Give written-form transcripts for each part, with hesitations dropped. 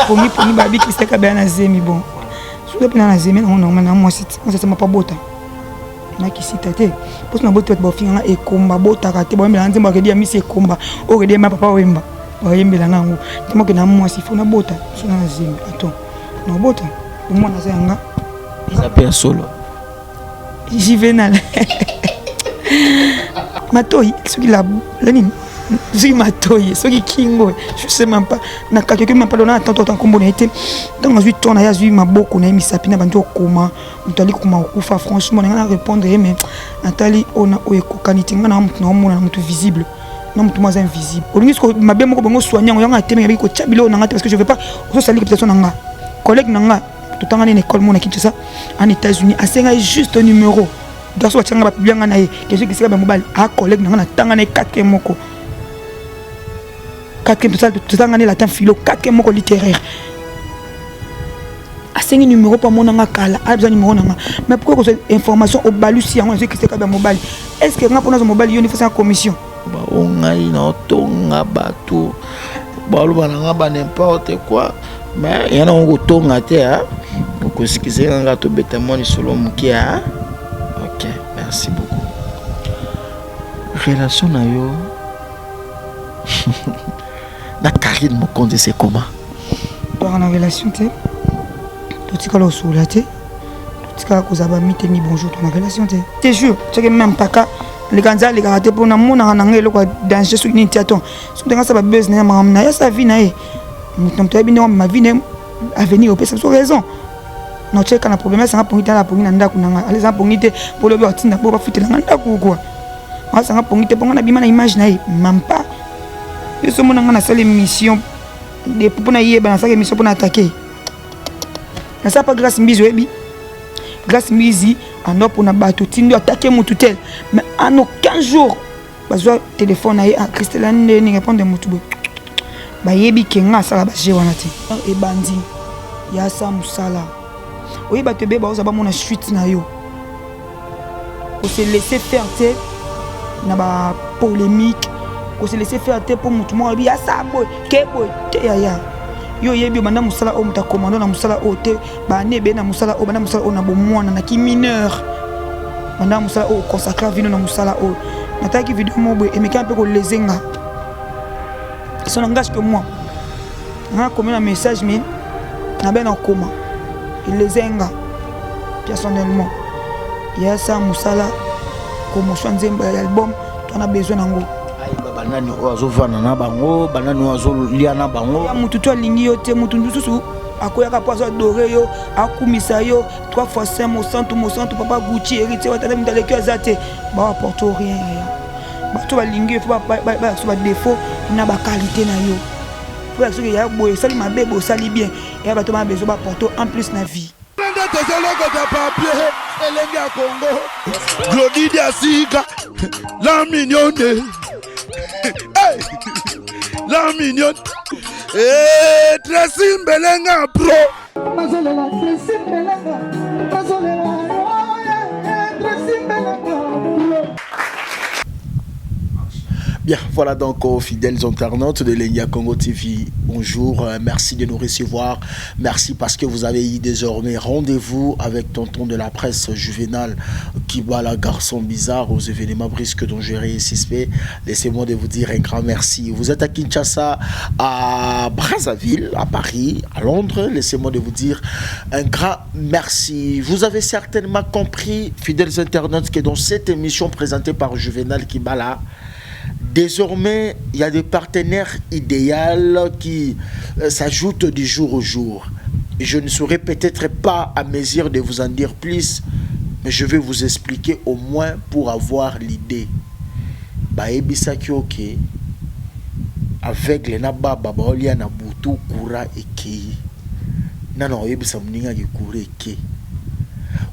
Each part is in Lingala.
Pongi pongi babi Christelle Kabela na zemi bon. Soki mpe na zemi nango normal na mwasi mwasi asama mpo abota. Nakisita te. Mposo na boti bato bafinga nga ekomba botaka te bayembela nzembo akedi ya misi ekomba oyo kedi ya papa wemba bayembela nga yango te moke na mwasi fo nabota so na zemi attends nabota omwana aza ya nga. Eza mpe ya solo. Juvenal matoi soki la nini soki matoi soki kingo je sais même pas na calcule même pas lona attends attends kombo na ye te ntango azwi temps na ye azwi maboko na ye misapi na bandi okoma moto ali kokoma kokufa franchement na ngai na répondre ye mais natali oyo na oyo ekokani te ngai na moto naomona na moto visible na moto mo aza invisible olingi siko mabe moko bongo soigne yango yango atemi yabi kotya biloko na ngai te parce que je veux pas ozosali réputation na nga collègue na nga totanga na école mona Kinshasa en États-Unis asengai juste numéro garçon batianga bapublia nga na ye question kisika ba mobali a collègue na nga natanga na ye quatrième moko quatrième totanga ne latin philo quatrième moko littéraire asengi numéro mpo amona nga kala aza numéro na nga mais pourquoi kozwa information obalusi yango nazwi kisika ba mobali est ce que nga mpo nazwa mobali yo nifosanga commission bao ngai naotonga bato baloba na nga ba n'importe quoi mais ya nango kotonga te okosikise nga tobeta mwa lisolo moke. Ok, merci beaucoup. Relation na yo na Karine Mokonzi, c'est comment? Toaka na relation te, totikala osola te, totikala kozala bami te ni bonjour. To na relation te te jure soki même paka leka nza alekaka te mpo namonaka na ngai eloko ya danger soki nini te. Aton soki ndenga asala babese na ye, makambo na ye, asala vie na ye, moto na moto ayebi ndenge ma vie na ye. Avenir opesa biso raison. Naotiaka na problème asanga pongi te, ala pongi na ndako na ngai, alezanga pongi te mpo lobi atinda mpo bafutela ngai ndako kua asanga pongi te mpo ngai nabima na image na ye mampa. Yo so omona ngai nasala émission depuis mpo nayeba, nasala émission mpo na atake, nasala pa Grâce Mbizi. Oyebi Grâce Mbizi ando mpona bato tindi atake motu tel, mais en aucun jour bazwa telefone na ye Christela ndeni répondre motu boye. Bayebi ke nga asala baje wana te. Ebandi ya sa mosala oyebi bato ebele baoza bamona suite na yo. Kose laisser faire te na bapolémique, kose laisser faire te mpo motu moko alobi asa boye ke boye te. Yaya, yo oyebi obanda mosala oyo, moto akomando na mosala oyo te. Bane ebele na mosala oyo, banda mosala oyo na bomwana na ki mineur, banda mosala oyo, consacre vino na mosala oyo. Natalaki video moko boye emekana mpe koleze nga, ça n'engage que moi. Nga komi na message mais nabe na koma eleze nga personnellement. Ya sa mosala promotion nzembo ya album to na besoin nango. Ayeba banani oyo azovanda na bango, banani oyo azolia na bango. Ya mutu to alingi yo te, mutu mosusu akoyaka mpo azo adore yo, akumisa yo trois fois saint, mosantu mosantu, papa Gucci, héritier watata, mutu aleki aza te, baapporte rien. Yaya, bato balingi yo, fo balakisa badéfaut na baqualité na yo, po soki ya boye osali mabe, boye osali bien. Ya bato bana besoin baporte en plus na vie. Nde tozolokota papier elenge ya Kongo Glodi Diasika la mignonne, hey! La mignonne hey, Tracy Mbelenga pro. Nazolela Tracy Mbelenga, nazolela Tracy Mbelenga pro. Bien, voilà donc aux fidèles internautes de l'Engia Congo TV, bonjour, merci de nous recevoir, merci parce que vous avez eu désormais rendez-vous avec tonton de la presse Juvenal Kibala, garçon bizarre aux événements brisques dangereux et suspects. Laissez-moi de vous dire un grand merci. Vous êtes à Kinshasa, à Brazzaville, à Paris, à Londres, laissez-moi de vous dire un grand merci. Vous avez certainement compris, fidèles internautes, que dans cette émission présentée par Juvenal Kibala, désormais, il y a des partenaires idéaux qui s'ajoutent du jour au jour. Je ne saurais peut-être pas à mesure de vous en dire plus, mais je vais vous expliquer au moins pour avoir l'idée. Bayebisaki ok aveugle na baba baolia na butu, courant ekei, nano oyebisa moninga ke courant eke.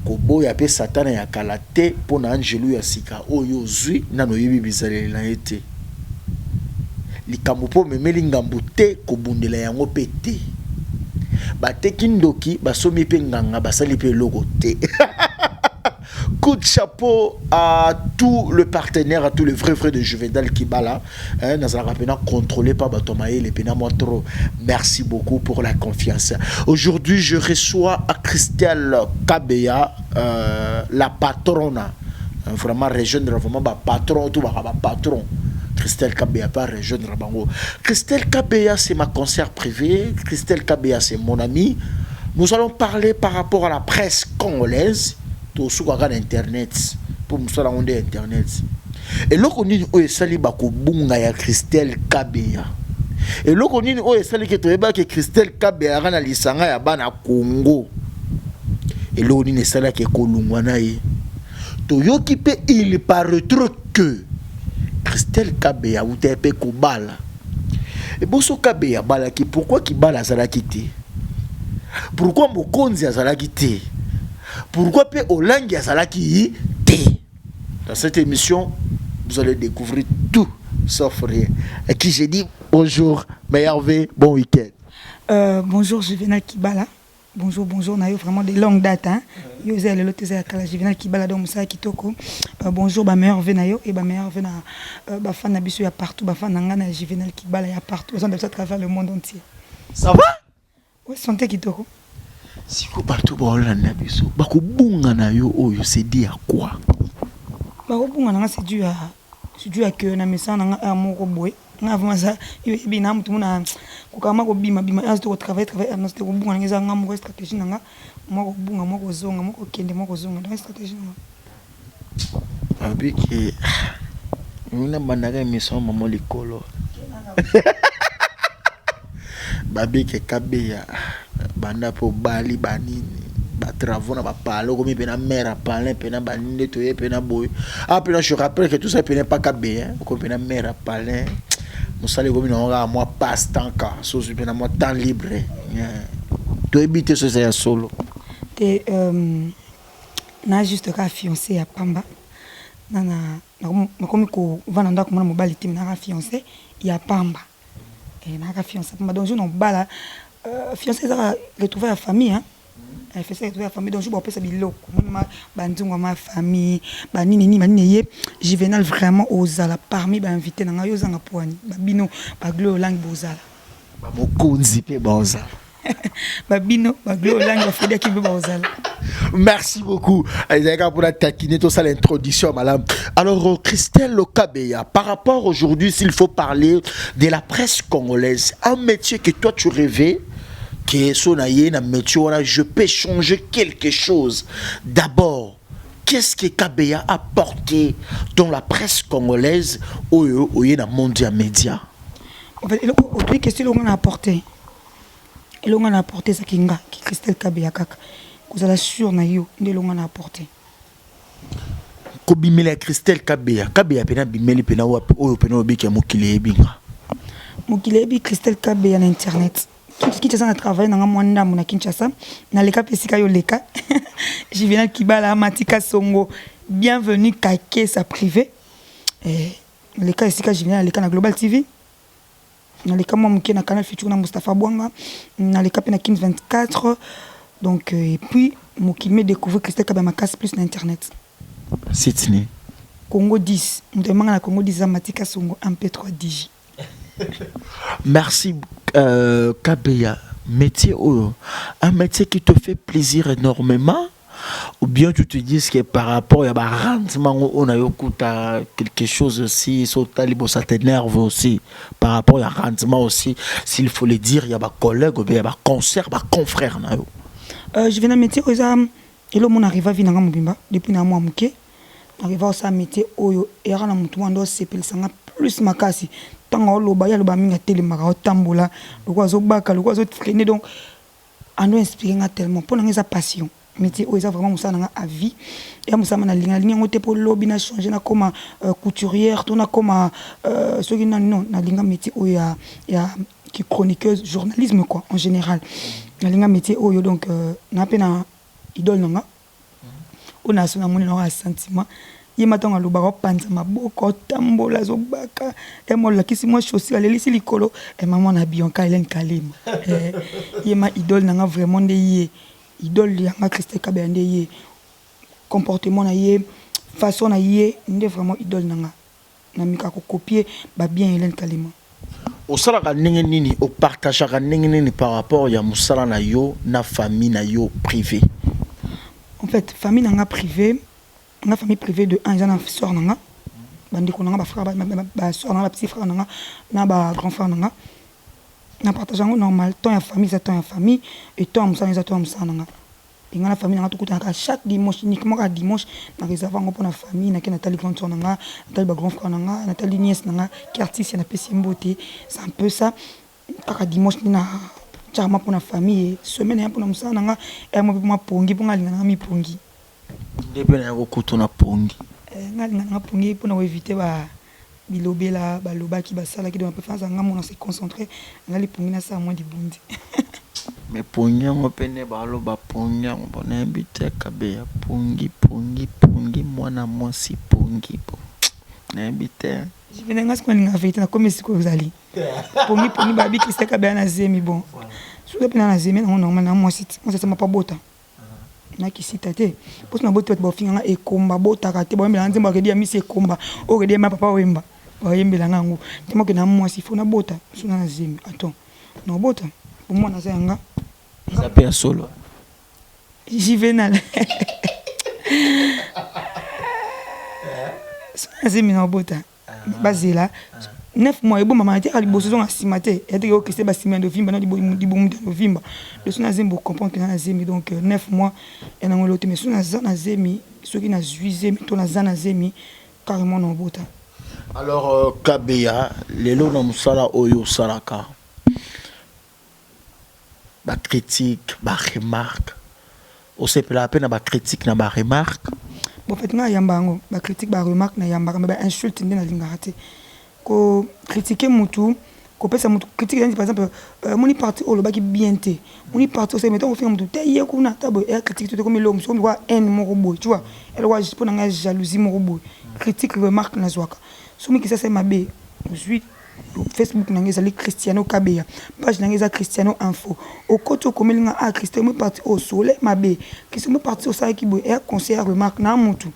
Koboya mpe satana ya kala te mpo na angelu ya sika oyo ozwi, nano oyebi bizaleli na ye te. Likambo mpo omemeli ngambo te, kobundela yango mpe te. Bateki ndoki, basomi mpe nganga, basali mpe eloko te. Coup de chapeau à tous les partenaires, à tous les vrais vrais de Juvenal Kibala. Hein, nazalaka mpenza contrôlé par bato mayele mpenza moi trop. Merci beaucoup pour la confiance. Aujourd'hui, je reçois à Christelle Kabeya, la patronne. Vraiment rejoindre vraiment ba patron tout ba patron. Christelle Kabeya pas rejoindre bango. Christelle Kabeya, c'est ma consœur privée. Christelle Kabeya, c'est mon ami. Nous allons parler par rapport à la presse congolaise, tosukaka na internet mpo mosala yango nde internet. Eloko nini oyo esali bakobunga ya Christelle Kabeya? Eloko nini oyo esaliki toyebaki Christelle Kabeya yaka na lisanga ya bana Congo? Eloko nini esalaki ekolungwa na ye? Toyoki mpe il paraîtrait que Christelle Kabeya awuta ye mpe kobala. Eboso Kabeya abalaki, pourquoi Kibala azalaki te? Pourquoi mokonzi azalaki te? Pourquoi mpe Olangi azalaki te? Dans cette émission, vous allez découvrir tout sauf rien. À qui j'ai dit bonjour, meilleur V, bon week-end. Bonjour Juvenal Kibala. Bonjour, bonjour, na yo vraiment de longue date, hein. Yo eza lelo te, eza ya kala. Juvenal Kibala, donc mosala kitoko. Bonjour ba meilleur V na yo et ba meilleur V na ba fan na biso ya partout, ba fan na nga na Juvenal Kibala ya partout. Baza na biso à travers le monde entier. Ça va? Ouais, santé kitoko. Siko bato baolanda biso, bakobunga na yo oyo, c'est dû à quoi? Bakobunga na nga, c'est dû à que na mesana na nga heure moko boye. Nga vraiment ça yo yebi na mutu mona kokama kobima bima heure to travailler travailler na te. Kobunga na nga eza nga moko stratégie na nga, moko kobunga, moko kozonga, moko kokende, moko kozonga, donc stratégie na nga. Abiki mina bandaka émission mamo likolo babike Kabeya banda mpo bali banini batravaux na bapale, okomi mpena mare apalin mpena banini nde toye mpena boye. Ah, mpena je rappelle que tout ça mpena pa Kabeya, okomi mpena mare apalin, mosala ekomi nango kaka mwa passe temps ka soki mpena mwa temps libre. Toyebi te so eza ya solo. Te, na juste kaka fiancé ya pamba. Na nakomi kovanda ndako mona mobali te, me naka fiancé ya pamba. Naka fiancé ya pamba, donc jour na obala, fiancé ezaka retrouvaille ya famille, hein. Fiancé retrouvaille ya famille, donc jour baopesa biloko banzungu ya ma famille, banini nini banini, ye Juvenal vraiment ozala parmi bainvité na ngai. Yo ozanga poani babino baglo olangi bozala. Bamokonzi mpe baozala. Babino baglo olangi bafediaki mpe baozala. Merci beaucoup. Ezalaka pour la taquiner tout ça, l'introduction, madame. Alors, Christelle Kabeya, par rapport aujourd'hui, s'il faut parler de la presse congolaise, un métier que toi tu rêvais, qui est son un métier, voilà, je peux changer quelque chose. D'abord, qu'est-ce que Kabeya a apporté dans la presse congolaise au au dans le monde des médias? En fait, eloko question, eloko na apporté, eloko na apporté ezaki nga ki Christelle Kabeya kaka kozala sûr na yo nde eloko na apporté. Kobimela ya Christelle Kabeya, Kabeya mpena bimeli mpena wapi oyo mpena obiki ya mokili eyebinga? Mokili eyebi Christelle Kabeya na internet. Kinshasa na travail nanga mwa ndambo na Kinshasa, naleka mpe esika yo leka. Juvenal Kibala Matika Songo, bienvenue Kakesa privé. Naleka esika Juvenal aleka na Global TV, naleka mwa moke na Canal Futur na Mustapha Bwanga, naleka mpe na Kin 24. Donc et puis mokili me découvrir Christelle Kabeya makasi plus na internet. Site nini? Congo 10. Moto amemanga na Congo 10 eza Matika Songo MP3 Digi. Merci, Kabeya. Métier oyo, un métier qui te fait plaisir énormément ou bien tu te dis que par rapport à ba rendement on a eu quelque chose aussi so talibo, ça t'énerve aussi par rapport à rendement aussi, s'il faut le dire, il y a ba collègues ou bien il y a ba consœurs, ba confrères na yo? Je viens na métier oyo eza elo mona arriva vie nanga mobimba depuis na mwa moke. Arriva osala métier oyo eyaka na motu mwana nde osepelisanga plus makasi. Ntango aoloba, ye aloba mingi, atelemaka, aotambola lokola azobaka, lokola azofreiner, donc ando inspiré nga tellement. Mpo nanga eza passion, métier oyo eza vraiment mosala nanga à vie. Ya mosala ma nalinga, nalingi yango te mpo lobi na change, nakoma couturière to nakoma soki nani. Non, nalinga métier oyo ya ki chroniqueuse, journalisme quoi, en général nalinga métier oyo. Donc na mpe na idole nanga oyo na so namoni nango ya sentiment, ye ma ntango alobaka, opanza maboko, otambola, azobaka ye mo olakisi mwa chaussure, alelisi likolo e mama na Bianca Hélène Kalema. Ye ma idole nanga vraiment nde ye idole yanga Christelle Kabeya nde ye. Comportement na ye, façon na ye nde vraiment idole na nga. Namekaka ko copier ba bien Helène Kalema. Osalaka ndenge nini, o partageaka ndenge nini par rapport ya musala na yo na famille na yo privee? En fait famille na nga privee, nga famille privee de un eza na soeur na nga, ba ndeko na nga ba frères ba soeur na nga ba petit frère na nga na ba grand frère na nga, na partageaka yango normal, temps ya famille eza temps ya famille et temps ya musala eza temps ya musala na nga. Et nga na famille na nga tokutanaka chaque dimanche, uniquement kaka dimanche na reserva yango pona famille, nake natali grande soeur na nga, natali ba grand frère na nga, natali nièce na nga ki artiste napesi ye mbote, c'est un peu ça. Kaka dimanche nde na tiaka mwa pona famille et semaine eya pona mosala na nga, heure moko pe mwa pongi po nga alinga na nga mipongi. Nde pe naye kokuta na pongi. Eh nga alinga na nga pongi pona ko eviter ba bilobela, balobaki, basalaki donc na preference nga moko na se concentrer, nalali pongi nasala mwa libundi. Mais pongi yango pe nde baloba pongi yango bon nayebi te kabeya pongi pongi pongi mwana mwasi pongi bon nayebi te. Juvenal nga sikoyo nalingaka verite nakomi esika oyo ozali pongi pongi babi Christian kabeya na zemi bon soki oza pe na zemi yango normal na mwasi ti mwasi asama po abota. Na kisita te poso na boti bato bafinga nga ekomba botaka te bayembela nga nzembo akedi ya misi ekomba oyo kedi ya papa wemba bayembela nga yango te moke na mwasi fo nabota so na zemi attends na obota po mwana aza ya nga. Eza pe ya solo. Juvenal so na zemi na obota. Bazela 9 mois ebombama te kaka liboso ezonga nsima te ya te okese basima ya dovimba na libumu ya dovimba donc soki na zemi bocomprendre que na zemi donc 9 mois ya nango eloko te mais soki naza na zemi soki nazwi zemi to naza na zemi carrément na obota. Alors Kabeya lelo na mosala oyo osalaka ba critiques, ba remarques, osepelaka pe na ba critiques na ba remarques? Bon en fait nga nayamba yango, ba critiques ba remarques nayambaka mais ba insultes nde nalingaka te. Ko critiquer mutu, kopesa mutu critique eza neti par exemple omoni partie oyo olobaki bien te, omoni partie oyo osali mais tango ofinga mutu te ye kuna ata boye eza critique te ekomi eloko mosusu ekomi lokola haine moko boye tu vois, eza lokola pona nga jalousie moko boye. Critique, remarque nazwaka soki omoni que asali mabe ozui. Facebook na nga ezali Cristiano Kabeya, page na nga eza Cristiano Info. Okoti okomeli nga ah Cristiano omoni partie oyo osole mabe, Cristiano omoni partie osalaki boye, eya conseil ya remarque na mutu.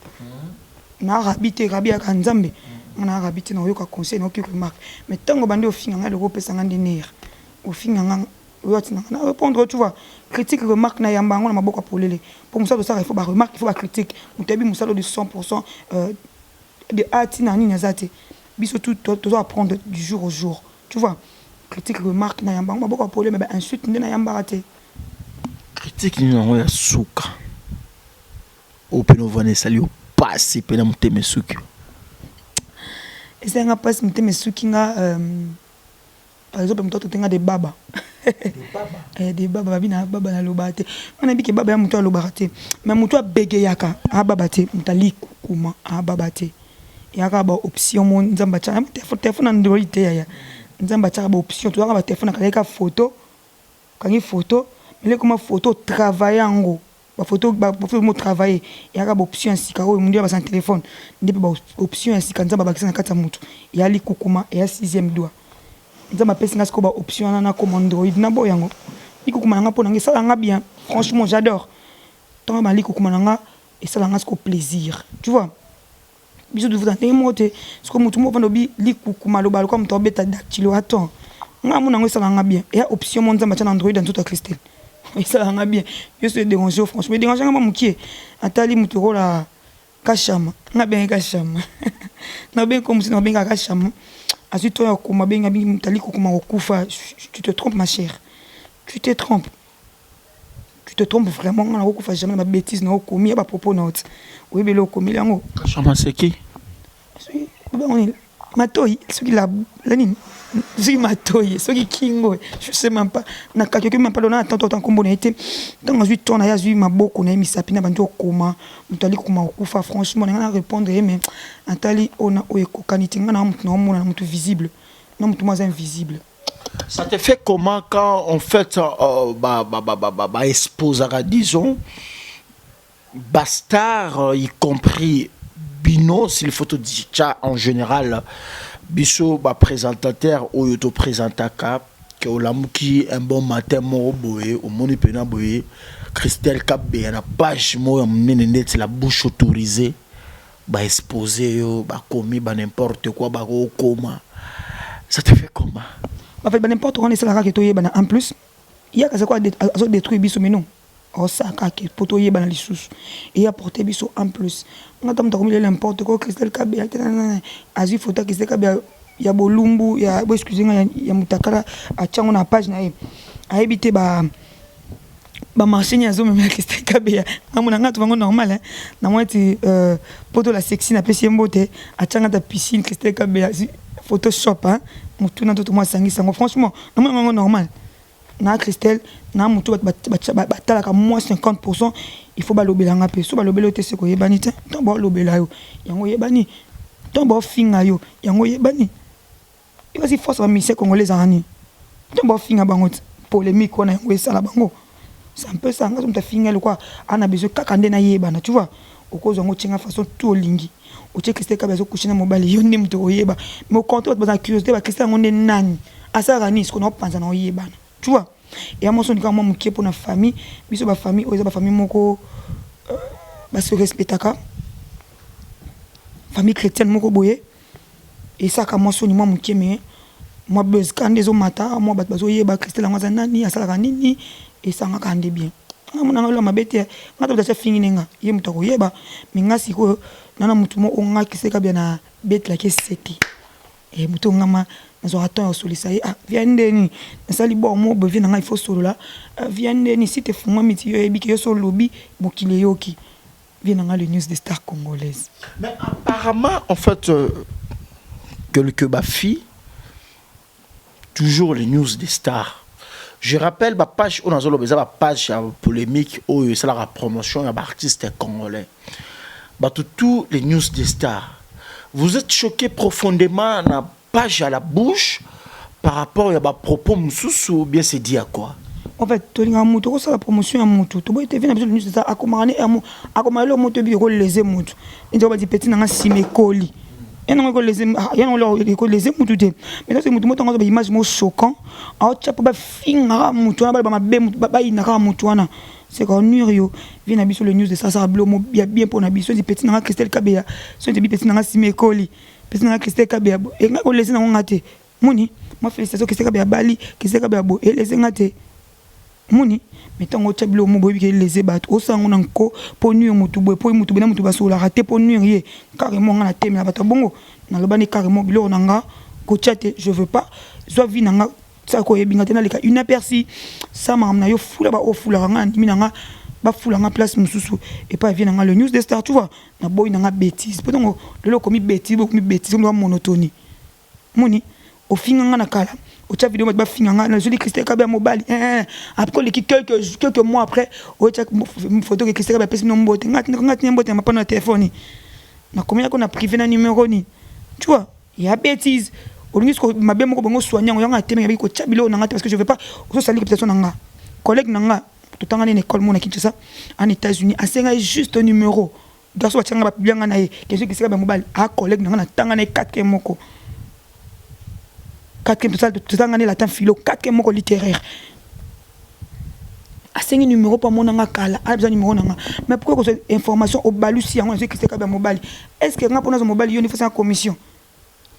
Na rabi te, rabi ayaka Nzambe. Nga na rabi te, nakoyoka conseil, nayoki remarque. Mais tango obandi ofinga nga eloko opesa nga nde nerf. Ofinga nga oyo atinda nga na repondre tu vois. Critique, remarque na yamba yango na maboko ya polele. Po mosala tosalaka il faut ba remarque, il faut ba critique. Moto ayebi mosala oyo de 100% de A ti na nini aza te. Biso tout tozo apprendre du jour au jour tu vois critique remarque na yamba yango maboko ya pole mais ba insulte nde na yambaka te. Critique nini yango ya suka oyo pena ovanda esali yo pasi pena motema esuki yo? Esali nga pasi motema esuki nga par exemple mutu atote nga de baba de baba babi na baba nalobaka te nga nayebi ke baba ya mutu alobaka te mais mutu abegeyaka ababa te mutu alikukuma ababa te eyaka ba option mo nzambe atyaka telefone android te yaya nzambe atyaka ba option tozalaka ba telefone akangaki ka photo okangi photo mais lekoma photo otravaille yango Ba photo ba photo mo travailler eyaka ba option ya sika oyo mundele abakisa na telephone nde pe ba option ya sika nzambe abakisa na kati ya mutu eya likukuma eya sixième doigt nzambe apesi nga sikoyo ba option wana nakoma android naboya yango likukuma na nga pona nga esala nga bien franchement j'adore tango ba likukuma na nga esala nga sikoyo plaisir tu vois biso tofuta ndenge moko te sikoyo mutu moko ofanda obi likukuma aloba lokola mutu abeta dactylo attends nga amona yango esala nga bien eya option moko nzambe atia na android ya nzoto ya Christelle esala nga bien yo so ederange yo franchement ederange nga mwa mukie atali mutu lokola kashama nga bengi kashama na bengi ko musu na bengi kashama azwi to ya koma bengi bengi mutu ali kokoma kokufa tu te trompes ma chère tu te trompes Tu te trompes vraiment nga nako kufa jamais na ba betises na okomi ya ba propos na yo ti oyebi eloko okomeli yango. Kashama c'est qui? Soki babenga nini matoyi soki la la nini soki matoyi soki kingo je sais même pas na calcule même pas na tanto ata kombo na ye te ntango azwi temps na ye azwi maboko na ye misapi na bandi okoma moto ali kokoma kokufa franchement na nga na répondre ye mais natali oyo na oyo ekokani te nga na moto na omona na moto visible na moto mo aza invisible. Ça te fait comment quand en fait euh, ba ba ba ba ba, ba exposaka disons ba star euh, y compris bino s'il faut te dire en général biso ba présentateur oyo to présentaka Ke olamuki un bon matin moko boye, omoni mpena boye Christelle Kabeya na page moko ya monene ndeti La Bouche Autorisée, baexpose yo, bakomi ba n'importe quoi, bakokoma, ça te fait comment? En fait, ba n'importe quoi esalaka ke toyebana. En plus, yaka aza ko azodétruire biso, mais non, osaka ke po toyebana lisusu, e apporte biso en plus. Nga ta moto akomi lelo n'importe quoi, Christelle Kabeya azwi photo ya Christelle Kabeya ya bolumbu ya bo, excuse nga, ya mutakala, atiango na page na ye. Ayebi te ba bamarché nini azomemela Christelle Kabeya. Ngamona nga to bango normal, namoni eti poto la sexy, napesi ye mbote, atianga ta piscine. Christelle Kabeya photoshop motu na ntoto mwa asangisi yango. Franchement, namoni yango normal na Christelle na motu. Bato batalaka moins 50, il faut balobelanga mpe. So balobeli yo te, se koyebani te. Ntango baolobela yo, yango oyebani. Ntango baofinga yo, yango oyebani. Kasi force bamusicien congolais ezalaka nini? Ntango baofinga bango te, polémique wana, yango esala bango. C'est un peu ça. Nga so moto afinga lokwa ana besoin kaka nde nayebana, tu vois. Okozwa yango, otienga façon tu olingi, otie Christelle Kabe azocoucher na mobali, yo nde moto oyeba. Mais au contraire, bato baza curiosité, baChristelle yango nde nani, asalaka nini, siko na opanza na oyebana, tu vois. Eya mwasi onika mwa moke mpona famille biso. Bafamille oyo eza bafamille moko base respectaka, famille chrétienne moko boye. Esaka mwa soni mwa moke, mais mwa buzz ka nde ezomata, mwa bato bazoyeba Christelle yango aza nani, asalaka nini. Esangaka nde bien. Nga monanga elo mabe te. Nga to moto afingi ne nga, ye moto akoyeba. Mais nga sikoyo nana motu moko, nga Christelle Kabia na betelaki esete e moto ngama nazwaka temps ya kosolisa ye. Ah, via ndeni nasali bon mo boye, vie na ngai, il faut solola via ndeni si te fungwami ti yo oyebi ke yo so olobi, mokili eyoki vie na ngai, le news de star congolaise. Mais apparemment, en fait, quelques bafilles, toujours les news des stars, je rappelle, bapage oyo nazoloba eza bapage ya polémique oyo esalaka promotion ya baartiste congolais. Bato tous les news des stars, vous êtes choqué profondément na page à La Bouche par rapport ya bapropos mosusu, ou bien c'est dit à quoi? En fait, tolingaka motu okosala promotion ya motu, toboyi te. Vie na biso nyonso eza akomaka ne akomaka eloko moto ebi ekolese motu. Neti badi petit nanga nsima ekoli ye nango ekolese motu te. Mais soki motu moto ango baimage moko choquant aotya mpo bafingaka motu wana, baloba mabe, bayinaka motu wana, c'est qu'onuire yo. Vie na biso le news de sasaka bilo ya bien mpo na biso. Neti petit nanga Christelle Kabeya, so neti petit nanga nsima ekoli, petit nanga Christelle Kabeya, engai kolese nango nga te. Moni mwa félicitation, Christelle Kabeya bali, Christelle Kabeya bo elese nga te. Moni, mais ntango otya biloko mo boyebi ke elese bato, osala yango na nko mpo nuire motu boye, mpo motu boye na motu basololaka te, mpo nuire ye carrément. Nga na teme na bato ya bongo, naloba ni carrément biloko na nga kotya te, je veux pas. Zwa vie na nga, saka oyebi nga te, naleka inaperçu sa makambo na yo. Fula baoyo fulaka nga, na ndimi na nga bafula nga place mosusu epai vie na nga le news de star, tu vois. Naboyi na nga bêtise, mpo ntango lelo okomi bêtise, okomi bêtise, okomi monotonie. Moni, ofinga nga na kala, otya video, bato bafinga nga, nazoli Christelle Kabe ya mobali. Après oleki quelques mois après, otya photo ke Christelle Kabe apesi bino mbote. Nga tina mbote na mapano ya telefone, nakomi yako na privé na numéro ni, tu vois. Ya bêtise, olingi siko mabe moko bongo, soigne yango. Yango atemeki abiki kotya biloko na nga te, parce que je veux pas ozosali réputation na nga. Collègue na nga, totanga nini école moko na Kinshasa, en États-Unis, asengai juste numéro. Garçon batianga bapublia nga na ye question Christelle Kabe mobali a collègue na nga, natanga na ye quatrième moko, quatrième totanga ne latin philo, quatrième moko littéraire. Asengi numéro mpo amonanga kala, aza numéro na nga. Mais pourquoi kozwa information obalusi yango? Nazwi Christelle Kabe ya mobali. Est ce que nga mpo nazwa mobali, yo nde fosanga commission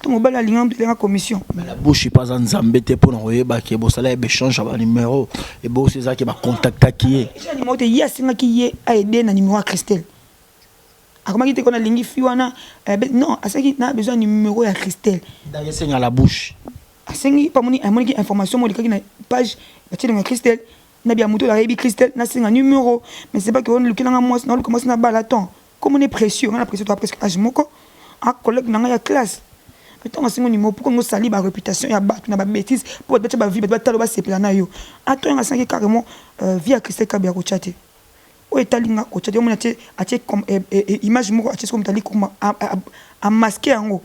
to mobali alinga moto elenga commission? Mais La Bouche mpe aza Nzambe te mpona koyeba ke bosala ye baéchange ya banumero, ebosi ezalaki bacontactaki ye. Eza numéro te. Ye asengaki ye aide na numéro ya Christelle. Akomaki te kona alingi fi wana, non, asengi na besoin numéro ya Christelle. Ndenge esenga La Bouche. Asengi mpo amoni, amoniki information moko elekaki na page batielenga Christelle na bia moto oyo ayebi Christelle, nasenga numéro. Mais c'est pas que olukelanga mwasi, naoluka mwasi na bala ton comme on est précieux. Nga na précieux, toa presque âge moko, a collègue na ngai ya classe. Mais ntango asengi numéro, pourquoi ngo osali baréputation ya bato na babêtise, mpo bato batya bavie, bato batala, basepela na yo? Ato yanga asengaki carrément vie ya Christelle Kabe ya kotya te. Oyo etali nga, kotya te. Omoni atie, atie image moko, atie siko moto ali koma amasquer yango,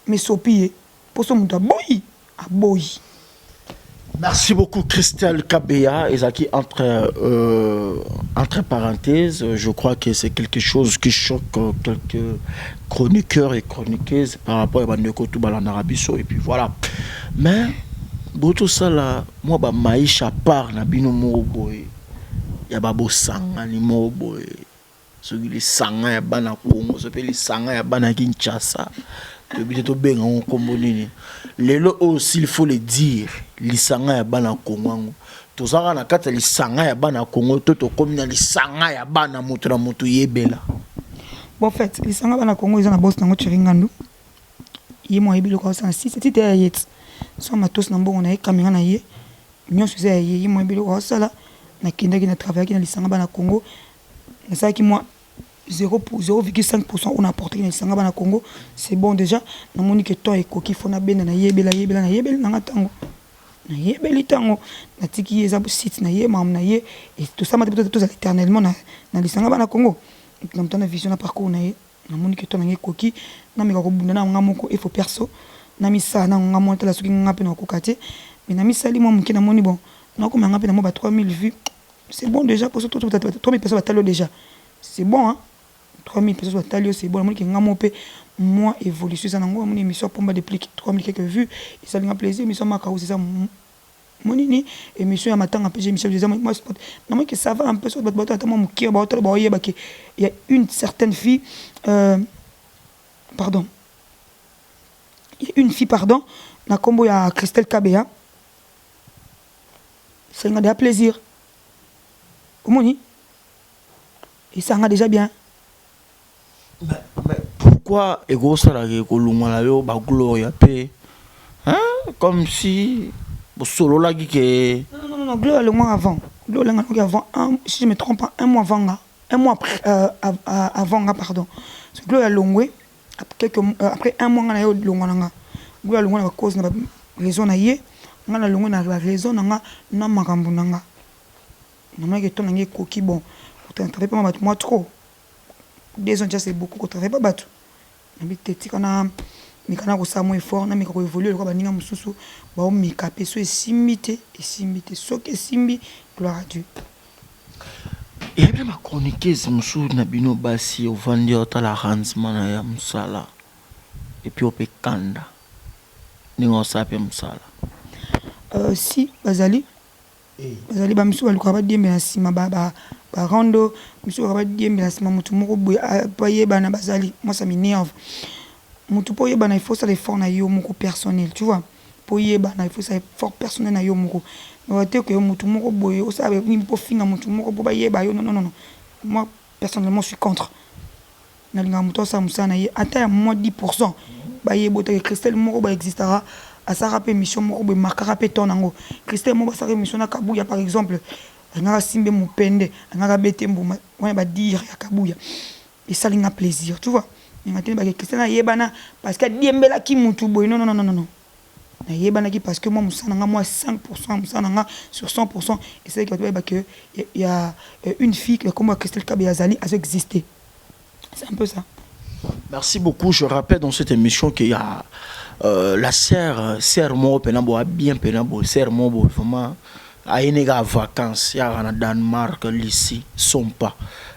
mais sopi ye mposo moto aboyi, aboyi. Merci beaucoup Christelle Kabeya. Ezaki entre parenthèses, je crois que c'est quelque chose qui choque quelques chroniqueurs et chroniqueuses par rapport à Bandeko Toubalandara biso et puis voilà. Mais Botosala mwa bamaisha part na bino moko boye ya babosangani moko boye, soki lisanga ya bana Kongo, so mpe lisanga ya bana Kinshasa, toyebi te tobenga yango nkombo nini lelo oyo. S'il faut le dire, lisanga ya bana Kongo yango, tozalaka na kati ya lisanga ya bana Kongo to tokómi na lisanga ya bana moto na moto yebela? Bon, en fait, lisanga bana Kongo eza na boss nango, Thierry Ngandu. Ye mo ayebi eloko aosala. Si ti te ya ye ti so matosi na mbongo na ye, caméra na ye, nyonso eza ya ye. Ye mo ayebi eloko aosala. Nakendaki na travaillaki na lisanga bana Congo, nasalaki mwa 0,5 % oyo na apportaki na lisanga bana Congo. C'est bon, déjà namoni ke temps ekoki, fo nabenda, nayebela yebela, nayebeli nanga. Ntango nayebeli, ntango natiki ye, eza site na ye, makambo na ye. Tosala te, tozala éternellement na lisanga bana Congo. Na moto na vision na parcours na ye, namoni ke to nanga ekoki, nameka kobunda na nga moko effort perso, na misala na nga moko, tala soki nga mpe nakoka te. Mais na misali mwa moke, namoni bon, nakoma nga mpe na mwa ba 3000 vues, c'est bon déjà. Poso 3000 personnes batali yo déjà, c'est bon, hein? 3000 personnes batali yo, c'est bon. Namoni ke nga mo mpe mwa évolution eza nango. Namoni émission Pomba Déplique, 3000 quelques vues, esalinga plaisir. Émission Makau, eza monini, émission ya matanga mpe émission eza. Namoni ke ça va un peu. So bato bato ata mwa moke baotala, baoyeba ke il y a une certaine fille, pardon, il y a une fille, pardon, na nkombo ya Christelle Kabeya, esalinga déjà plaisir. Omoni, esanga déjà bien. Mais pourquoi ekosalaka ekolongwa na yo bagloria mpe, hein? Comme si bosololaki ke Non, non, non, Gloria alongwaka avant. Gloria alongwaka avant un, si je me trompe pas, un mois avant nga, un mois après, avant nga, pardon. Parce que Gloria alongwe quelques, après un mois nga na ye olongwa na nga. Gloria alongwe na bacause na baraison na ye, nga nalongwe na baraison na nga, na makambo na nga. Namonaki to na nga ekoki. Bon, kotravaille mpa bato mwa trop, 2 ans déjà, c'est beaucoup. Kotravaille mpa bato nabi te, tika na mika na kosala mwa effort, namika koévolue lokola baninga mosusu baomika mpe. So esimbi te, esimbi te. Soki esimbi, gloire à Dieu. Eyebi na bachroniqueuse mosusu na bino basi, ovandi, otala rendement na ya mosala, et puis ope kanda ndenge osala mpe mosala. Si bazali, bazali bamisusu balukaka badiembela na nsima barando, misusu balukaka badiembela na nsima motu moko boye po ayebana. Bazali moi, ça m'énerve. Motu mpo oyebana, il faut osala effort na yo moko personnel, tu vois? Mpo oyebana, il faut osala effort personnel na yo moko. Te ke motu moko boye osala nini mpo finga motu moko mpo bayeba yo. Non, non, non, moi personnellement, je suis contre. Nalingaka moto asala mosala na ye, ata ya mwa 10 %, bayeba otake Christelle moko baexistaka, asalaka mpe émission moko boye, markaka mpe temps nango. Christelle moko asalaka émission na Kabuya, par exemple, alingaka simbe mopende, alingaka bete mbuma wana, badire ya Kabuya esalinga plaisir, tu vois? Ninga te bake Christelle ayebana parce que adiembelaki mutu boye. Non, non, non, non, non, nayebanaki parce que moi, mosala na nga, mwa 5 % ya mosala na nga sur 100 %, esalaki bato bayeba ke ya une fille ya kombo ya Christelle Kabeya azali, azo exister. C'est un peu ça. Merci beaucoup. Je rappelle dans cette émission qu'il y a la sœur, sœur moko pena bo bien pena bo sœur moko vraiment ayeneka vacances yaka na Danemark, Lycée Sompa,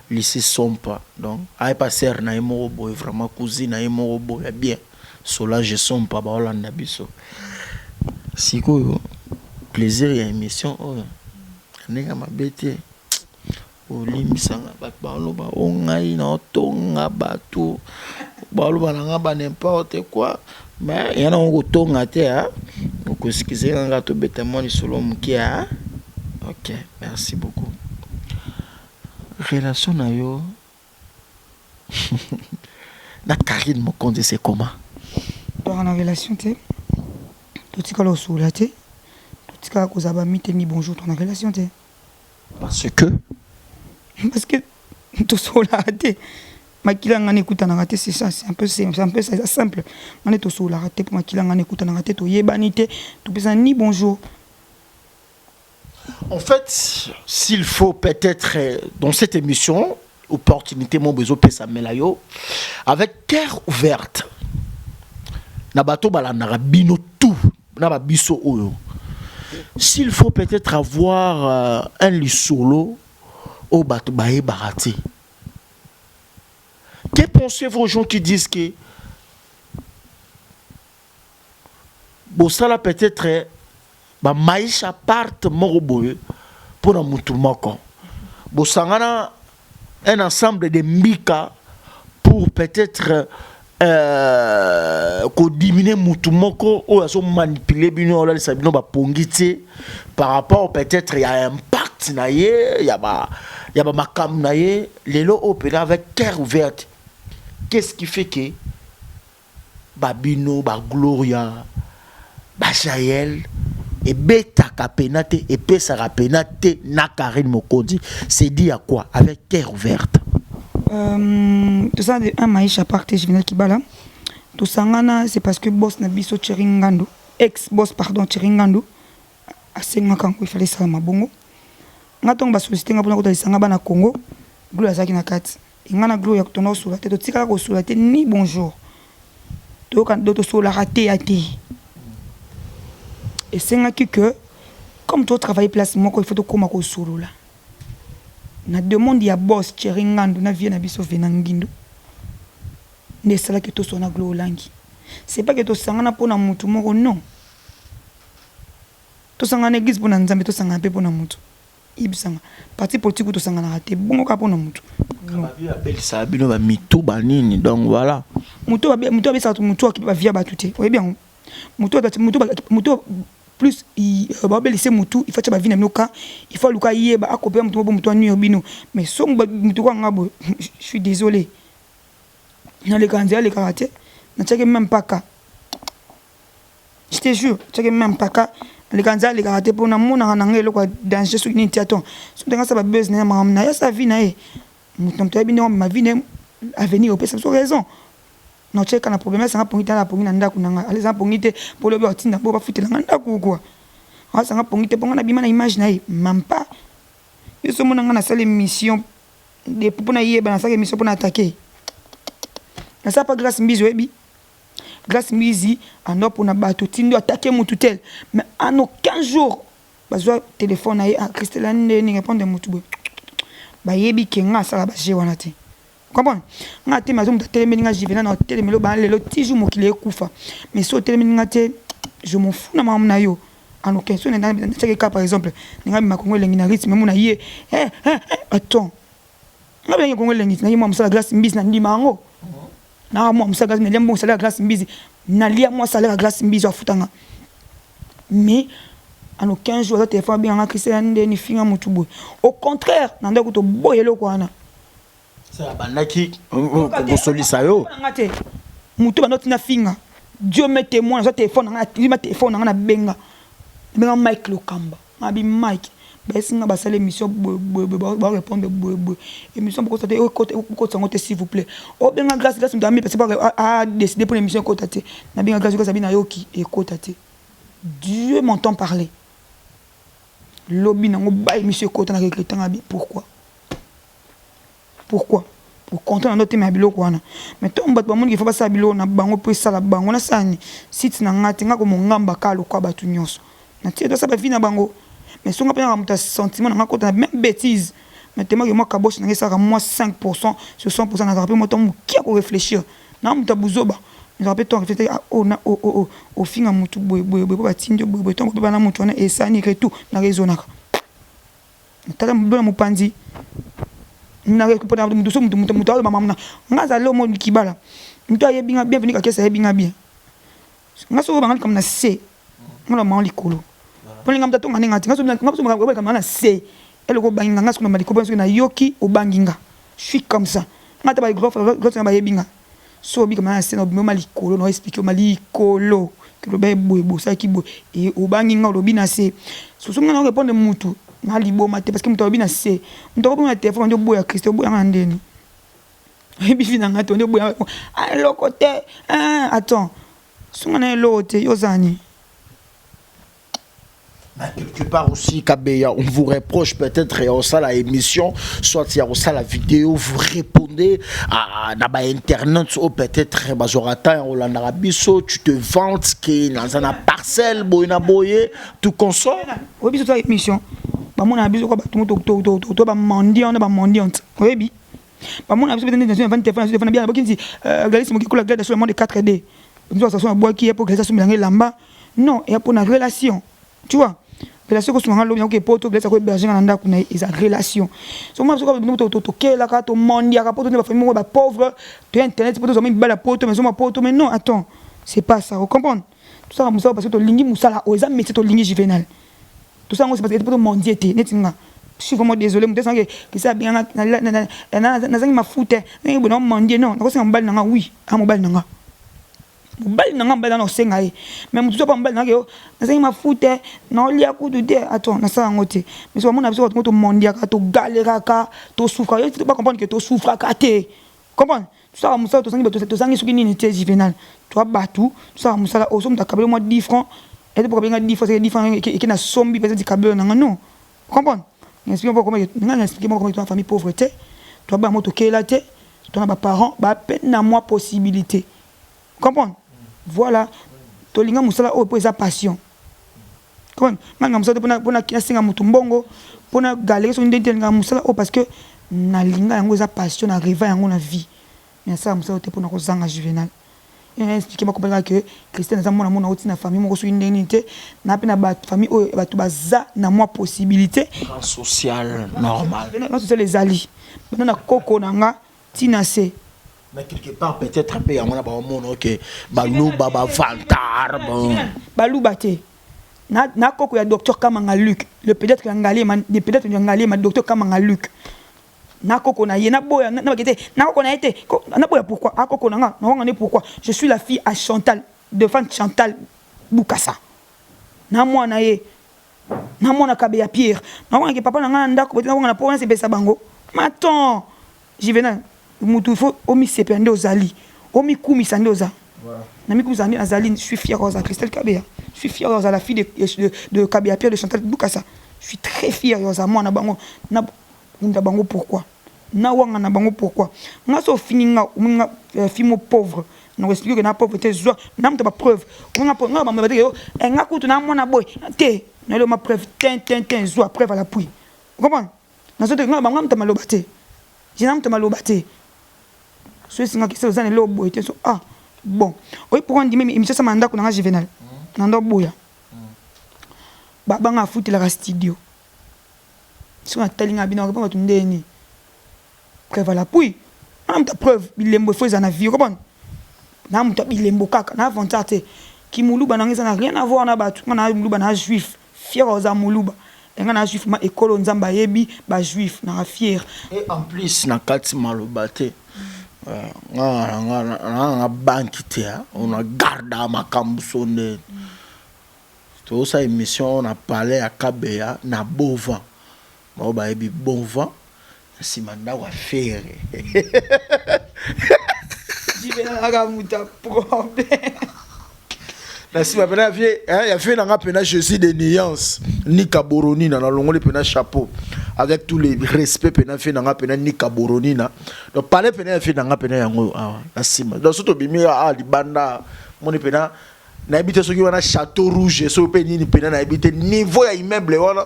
Lycée Sompa. Donc aye pa sœur na ye moko boye, vraiment cousine na ye moko boye bien, Solange Sompa, baolanda biso sikoyo. Plaisir ya émission oyo, ndenge mabe te, olimbisanga bato baloba o ngai naotonga bato, baloba na nga ba n'importe quoi, mais ya nango kotonga te. Okoexcuser nga, tobeta mwa lisolo moke. A ok, merci beaucoup. Relation na yo na Karine Mokonzi, c'est comment? Toaka na relation te, totikala kosola te, totikala kozala bami te, ni bonjour. Toa na relation te. Parce que? Parce que tosolaka te, makila ngani ekutanaka te. C'est ça, c'est un peu ça, eza simple. Ngani tosolaka te mpo makila ngani ekutanaka te, toyebani te, topesana ni bonjour. En fait, s'il faut peut-être dans cette émission, opportunité mon besoin pesa melayo avec cœur ouverte. Na bato balandaka bino tout na ba biso oyo. S'il faut peut-être avoir un lisolo au bato bayebaka te. Que pensez-vous aux gens qui disent que bosala peut-être Ba maisha part moko boye pona mutu moko. Bosangana un ensemble de mbika pour peut-être euh, ko diminuer mutu moko oyo azo manipuler bino olalisa bino ba pongi te par rapport peut-être ya impact na ye ya ba ya ba makambo na ye lelo oyo pena avec cœur ouverte qu'est-ce qui fait que ba bino ba gloria ba jael ebetaka pena te epesaka pena te na Carine Mokonzi c'est dit à quoi avec cœur ouverte. Euh, tosala de un maisha parte Juvenal Kibala tosangana c'est parce que boss na biso Thierry Ngando ex boss pardon Thierry Ngando asengaka yango il fallait esalama bongo nga ntongo basollicite nga mpona kota lisanga bana Congo Gloria azalaki na kati Nga na Gloria tona kosolola te, totikala kosolola te ni bonjour. Toyoka do tosololaka te ya te. Esengaki que comme to travailler place moko il faut tokoma kosolola. Na demande ya boss Thierry Ngandu na vieux na biso Venant Ngindu nde esalaki tosolola na Glo Olangi. C'est pas que tosangana pona mutu moko non. Tosangana na eglise pona Nzambe, tosangana pe pona mutu. Yebisanga parti politique kutu osanganaka te bongo kaka pona mutu. Ba belisaka bino ba mitu ba nini donc voilà. Mutu mutu abesaka mutu akipe ba vie ya batu te oyebi yango mutu mutu mutu plus ba belise mutu il faut atia ba vie na bino cas il faut aluka ayeba akopela mutu moko mutu a nuire bino mais so mutu kwa nga boye je suis desole nalekaka nzela alekaka te natiaki meme pas cas. Je te jure, tiaki meme mpaka aleka nzala alekaka te mpo namonaka na ngai eloko ya danger soki nini ti attends soki moto asala ba buzz na ye makambo na ye asala vie na ye moto na moto ayebi ndenge amema vie na ye avenir opesa biso raison na otie kaka na problème asanga pongi te ala pongi na ndako na ngai aleza pongi te mpo lobi atinda mpo bafutela ngai ndako kua asanga pongi te mpo ngai nabima na image na ye même pas yo so omona ngai nasala émission depuis mpo nayeba nasalaka émission mpo na attaquer nasala pa grâce mbizi oyebi Grace Mbizi ando pona batu tindo attaquer mutu tel mais en aucun jour bazwa telephone na ye ah Christella nde ni répondre mutu boye bayebi ke nga asala ba jeu wana te comprendre nga te mazo mutu atelemeli nga Juvenal na otelemeli ba lelo ti jour mokili ekufa mais so otelemeli nga te je m'en fous na makambo na yo en aucun so na tiaki ka par exemple nga bima Congo elengi na rythme mona ye eh eh eh attends nga bengi Congo elengi na ye mwa musala Grace Mbizi na ndima yango Na mwa musala Grace nalia mbongo salaire ya Grace Mbizi nalia mwa salaire ya Grace Mbizi afuta nga mais en aucun jour aza telephone abenga nga Christelle nde ni finga mutu boye au contraire na ndako to boye eloko wana abandaki kosolisa yo nga te mutu banda otinda finga Dieu me témoin aza telefone na nga na telefone na nga na benga benga Mike Lokamba Abi Mike bayesi nga basali emission boye boye boye ba repondre boye boye emission bokota te bokotisa yango te s'il vous plait obenga grace grace moto amipesi po a décider pona emission ekota te nabenga grace grace abi nayoki ekota te Dieu m'entend parler lobi nango ba emission ekota na regretta nga bi pourquoi Pourquoi? Au contraire na ndoto ya biloko wana. Mais tango bato bamoni qu'il faut basala biloko na bango po esala bango nasala nini? Site na nga te nga ko mongamba kaka lokola bato nionso. Na tika basala ba vie na bango. Mais soki nga pe naka moto ya sentiment na nga kota na meme betise. Mais tellement que mwa caboche na nga esalaka mwa 5% sur 100% nazalaka pe mwa temps moke ya ko reflechir. Naza moto ya buzoba. Nazalaka pe temps ya reflechir ah oyo na oyo oyo ofinga mutu boye boye boye po batindi yo boye boye tango obebana na mutu wana esali nini retour na raisonnaka. Tala mobali mopanzi na pona mutu so mutu mutu mutu aloba mamu na nga azali omo kibala mutu ayebi nga bienvenue kakesa ayebi nga bien nga soki obanga likambo na se nga na bango likolo mpo linga mutu atonga ndenge te nga soki obanga likambo na se eloko obangi nga nga soki na likolo soki nayoki obangi nga je suis comme ça nga ata ba grand frère nga bayebi nga soki obika na se na obima likolo na expliquer ma likolo loba ye boye bosalaki boye e obangi nga olobi na se soso nga na répondre mutu na liboma te parce que mutu alobi na se mutu akobenga na telefone nde oboya Christ oboya nga na ndeni oyebi vi na nga te nde oboya ah, eloko te ah, attends songa na eloko te yo oza nini. Mais quelque part aussi, Kabeya, on vous reproche peut-être et ça la émission, soit il y a ça la vidéo, vous répondez à na internet ou peut-être bazorata Rolanda Biso, tu te vantes que dans une parcelle boye na boye, tout consort. Oui, biso émission. Bamona biso kwa bato to to to to ba mendiant na ba mendiante. Oyebi? Bamona biso peut-être dans une téléphone, téléphone bien bokinzi euh, Gladys Mokikola Gladys sur le monde 4D. Biso asaso abwaki ye po Gladys asomela ngai elamba. Non, ya pona relation. Tu vois, relation ekosunga nga lobi nakoke poto, Glace akohéberge nga na ndako na ye, eza relation. So mwa biso tokelaka, tomondiaka poto nde bafamille moko bapauvre, toya internet po tozwa mibali ya poto, mais ozomwa poto. Mais non, attends, c'est pas ça, ocomprendre? Tosala mosala parce que tolingi mosala oyo, eza métier tolingi. Juvenal, tosala yango, c'est parce que po tomondie te. Neti nga, je suis vraiment désolé, moto esange kisa abenganga, nazangi mafuta ndenge boye, naomandie. Non, nakosenga mobali na nga, oui, a mobali na nga, mobali na nga, mobali na osenga ye. Mais motu so pa mobali na nga, nazangi mafuta, naolia kutu te. Attends, nasala yango te. Mais so bamona biso bato ngo tomondiaka, togaleraka, tosouffraka, yo bacomprendre ke tosouffraka te. Comprendre, tosala mosala, tozangi bato, tozangi soki nini te. Juvenal, toa bato tosala mosala oyo. So moto akabeli mwa 10 francs, ete po kabenga 10 francs, 10 francs eke na sombi peut-être kabelo nanga. Non, comprendre, explique moko nga na explique moko, toa famille pauvre te, toa bana mo tokela te, tona baparent bape na mwa possibilité. Comprendre, voilà, tolinga mosala oyo mpo eza passion. Comprendre, nga nga mosala te mpona nasenga motu mbongo, mpona galere soki ndenge te. Nalingaka mosala oyo parce que nalinga yango, eza passion, na rêve yango na vie. Mais nasala mosala oyo te mpona kozanga. Juvenal, explique makomprendre que Christian aza mwana mona oti na famille moko soki ndenge nini te, na mpe na bafamille oyo bato baza na mwa possibilité. Rang social normal. Rang social ezali banda na koko na nga ntina se. Mais quelque part peut-être mpe yango na baomona oke Baluba bavantar, bon. Baluba te, na koko ya docteur Kamanga Luc, le pédiatre ya Ngaliema, le pédiatre ya Ngaliema, docteur Kamanga Luc, na koko na ye. Naboya nabaki te, na koko na ye te, naboya. Pourquoi akoko na nga nawanga ne? Pourquoi? Je suis la fille à Chantal, devant Chantal Bukasa, na mwana ye, na mwana Kabe ya Pierre. Nawangaki papa na nga na ndako bote, nawanga na po nasepesa bango. Maton Juvenal, mutu faut omisepela nde ozali, omikumisa nde oza. Namikumisa nde nazali. Je suis fier oza Christelle Kabeya, je suis fier oza la fille de Kabeya Pierre, de Chantal Bukasa. Je suis très fier oza mwana bango, na kunda bango. Pourquoi nawanga na bango? Pourquoi nga so ofingi nga, omoni nga fille mo pauvre, nakoexplique ke na pauvre te. Zwa na moto bapreuve nga bambo bateke yo nga kutu na mwana boye te, nayelo ma preuve tin tin tin, zwa preuve à l'appui. Comprendre, nazo te nga bango moto maloba te, jina moto maloba te. So esingaki se oza na eloko boye te. So ah bon, oyi pourquoi ndimi émission sama na ndako na nga. Juvenal, na ndo boya babanga afutelaka studio. Soki natali nga bino mpo bato ndeni, preuve à l'appui, wana moto preuve bilembo efo eza na vie. Comprendre, na moto ya bilembo kaka na aventure te. Kimuluba nanga eza na rien à voir na bato. Nga na moluba, na juif, fier oza moluba. Nga na juif ma ekolo, Nzambe ayebi bajuif, naka fier. Et en plus na kati maloba te, nga nga banki te, ona garda makambo. So nde tozosala émission na palais ya Kabeya na Bovent, bao bayebi Bovent, na nsima ndako ya Ferre. Aka moto ya problème. Na nsima mpena ya vie na nga mpena Jésus de nuance Nika Boronina, nalongoli mpena chapeau avec tous les respects mpena vie na nga mpena Nika Boronina. Donc palais mpena ya vie na nga mpena yango awa na nsima. Donc so tobimi awa libanda, moni mpena nayebi te soki wana Château Rouge, soki mpe nini mpena, nayebi te niveau ya immeuble wana.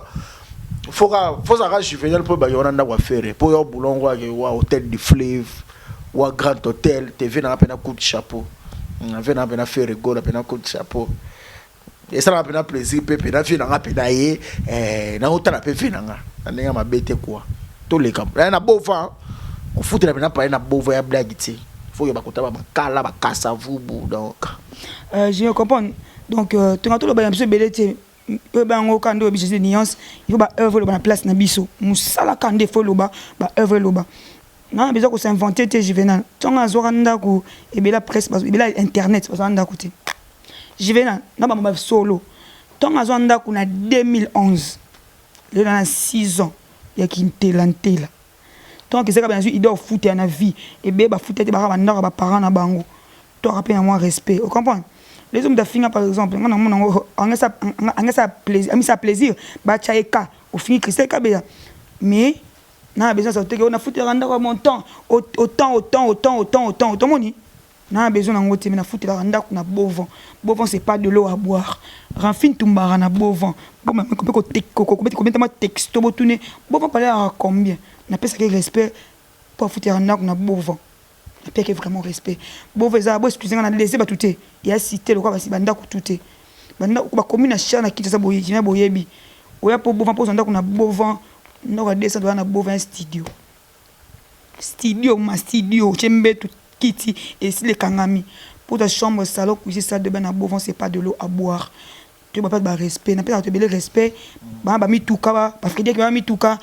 Fozalaka Juvenal mpo ebaki wana ndako ya Ferre, mpo ya bulongo ake wa Hôtel du Fleuve wa Grand Hôtel TV nanga mpena. Coup de chapeau vie nanga mpena Ferre Gola mpena, coup de chapeau. Esalaka mpena plaisir mpe mpena vie nanga mpena ye naotala mpe vie nanga na ndenge ya mabe te kua. Toleka na Bova, kofutela mpena paye na Bova ya blague te, faut que bakota bamakala bakasa vubu donc. Je comprends. Donc tonga toloba na biso ebele te. Oyo bango kaka nde oyebi Jésus nuance, il faut baœuvre eloba na place na biso. Mosala kaka nde faut eloba, baœuvre eloba. Nga na besoin kos'inventer te. Juvenal, ntongo azwaka ndako ebele presse, ebele internet bazwaka ndako te. Juvenal na bango basolo, ntongo azwa ndako na 2011, lelo na 6 ans ya kintelantela. Ntongo ezaka bazwi idée ofutela na vie, ebele bafuta te, baka bandako ya baparent na bango. Toaka mpe na mwa respect, ocomprendre? Les hommes dafinga par exemple, nga namona yango angesa plaisir, amisa plaisir batya ye ka ofingi Christelle Kabeya. Mais na besoin sa teke nafutelaka ndako ya montant autant, autant, autant, autant, autant, otomoni na besoin nango te. Mais nafutelaka ndako na Bovent. Bovent, c'est pas de l'eau à boire. Rafine tumbaka na Bovent kobetama texto, botune Bovent palelaka combien. Napesaki respect mpo afutelaka ndako na Bovent, napeki vraiment respect. Bovent eza bo, excuse nga na lese bato te, ya cité lokola basi bandako tu te. Bakomi na cher na Kinshasa, boye boyebi oya mpo Bovan, mpo ozwa ndako na Bovan, ndako ya 200 dola na Bovan, studio, studio ma studio, otie mbeto, kiti, esili, ekangami mpo ta chambre, salon, cuisine, salle de bain na Bovan, c'est pas de l'eau à boire. Toyeba mpe barespect, napesaka bato ebele respect. Bana bamituka, bafrédéric, bana mituka,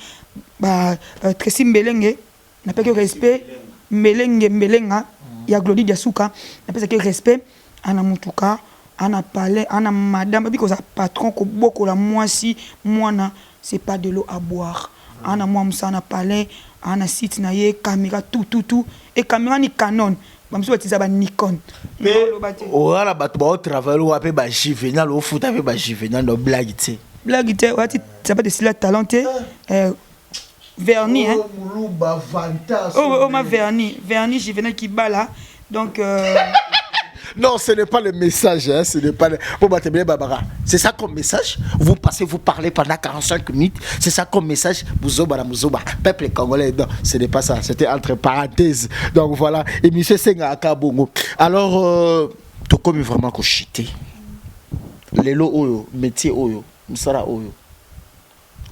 batracy Mbelenge, napeki respect. Mbelenge, Mbelenga ya Glodi Diasuka, napesaki respect. Ana mutuka, ana palais, ana madame, abi kozala patron, kobokola mwasi, mwana, c'est pas de l'eau à boire. Ana mwa mosala na palais, ana site na ye, caméra, tout, tout, tout, e caméra ni Canon, bamosusu batiza ba Nikon. Mpe oya bato baotravaille wa mpe bajuvenal, ofuta mpe bajuvenal no, blague te. Blague te, oyati sapate esila talent te, vernis, hein. Muluba vanta. Oh, oh, ma vernis, vernis Juvenal Kibala, donc Non, ce n'est pas le message, hein, ce n'est pas le. Bon, bah, babara. C'est ça comme message. Vous passez, vous parlez pendant 45 minutes. C'est ça comme message. Bouzoba, Bouzoba. Peuple congolais. Non, ce n'est pas ça. C'était entre parenthèses. Donc voilà. Et monsieur Senga Akabongo. Alors, tu comme vraiment kochuter. Lelo oyo, métier oyo, mosala oyo.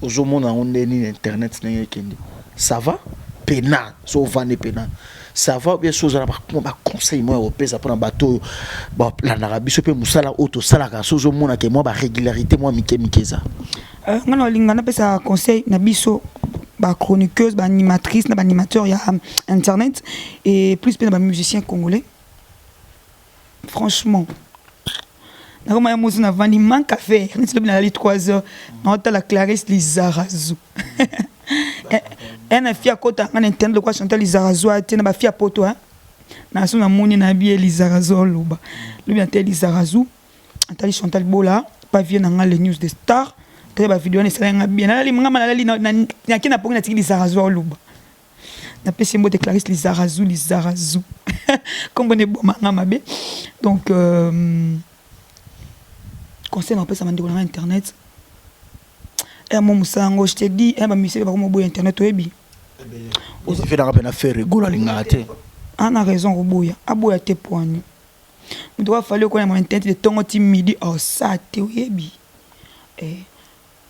Ozomona yango ndenge nini? Internet ndenge ekende, ça va pena? So ovandi pena, ça va bien? So ozala baconseil moko ya kopesa mpona bato oyo balandaka biso mpe mosala oyo tosalaka, so ozomonake mwa barégularité mwa mike mike eza? Nga na olinga napesa conseil na biso bachroniqueuse, baanimatrice na baanimateur ya internet, et plus mpe na bamusicien congolais. Franchement, nakoma ya mosu, navandi, manque à faire, neti lobi nalali 3 heures, naotala Clarisse Lizarazu, e na fi akota nga na internet lokwa Chantal Lizarazu ate na bafi ya poto naso namoni na bi ye Lizarazu oloba lobi na te Lizarazu, atali Chantal Bola pa vie na nga, les news de star, tali bavideo wana, esalaki nga bien. Nalali nga ma nalali, nake na pongi, natiki Lizarazu oloba. Napesi mbote Clarisse Lizarazu, Lizarazu kombo na eboma nga mabe. Donc conseil na kopesa bandeko na nga internet ya mo mosala yango, je te dis, bamusicien bakoma oboya internet, oyebi. Ozifelaka mpe na Ferre Gola alingaka te. Ana raison koboya, aboya te. Poani moto afali okoya na internet de ntongo ti midi, osala te, oyebi,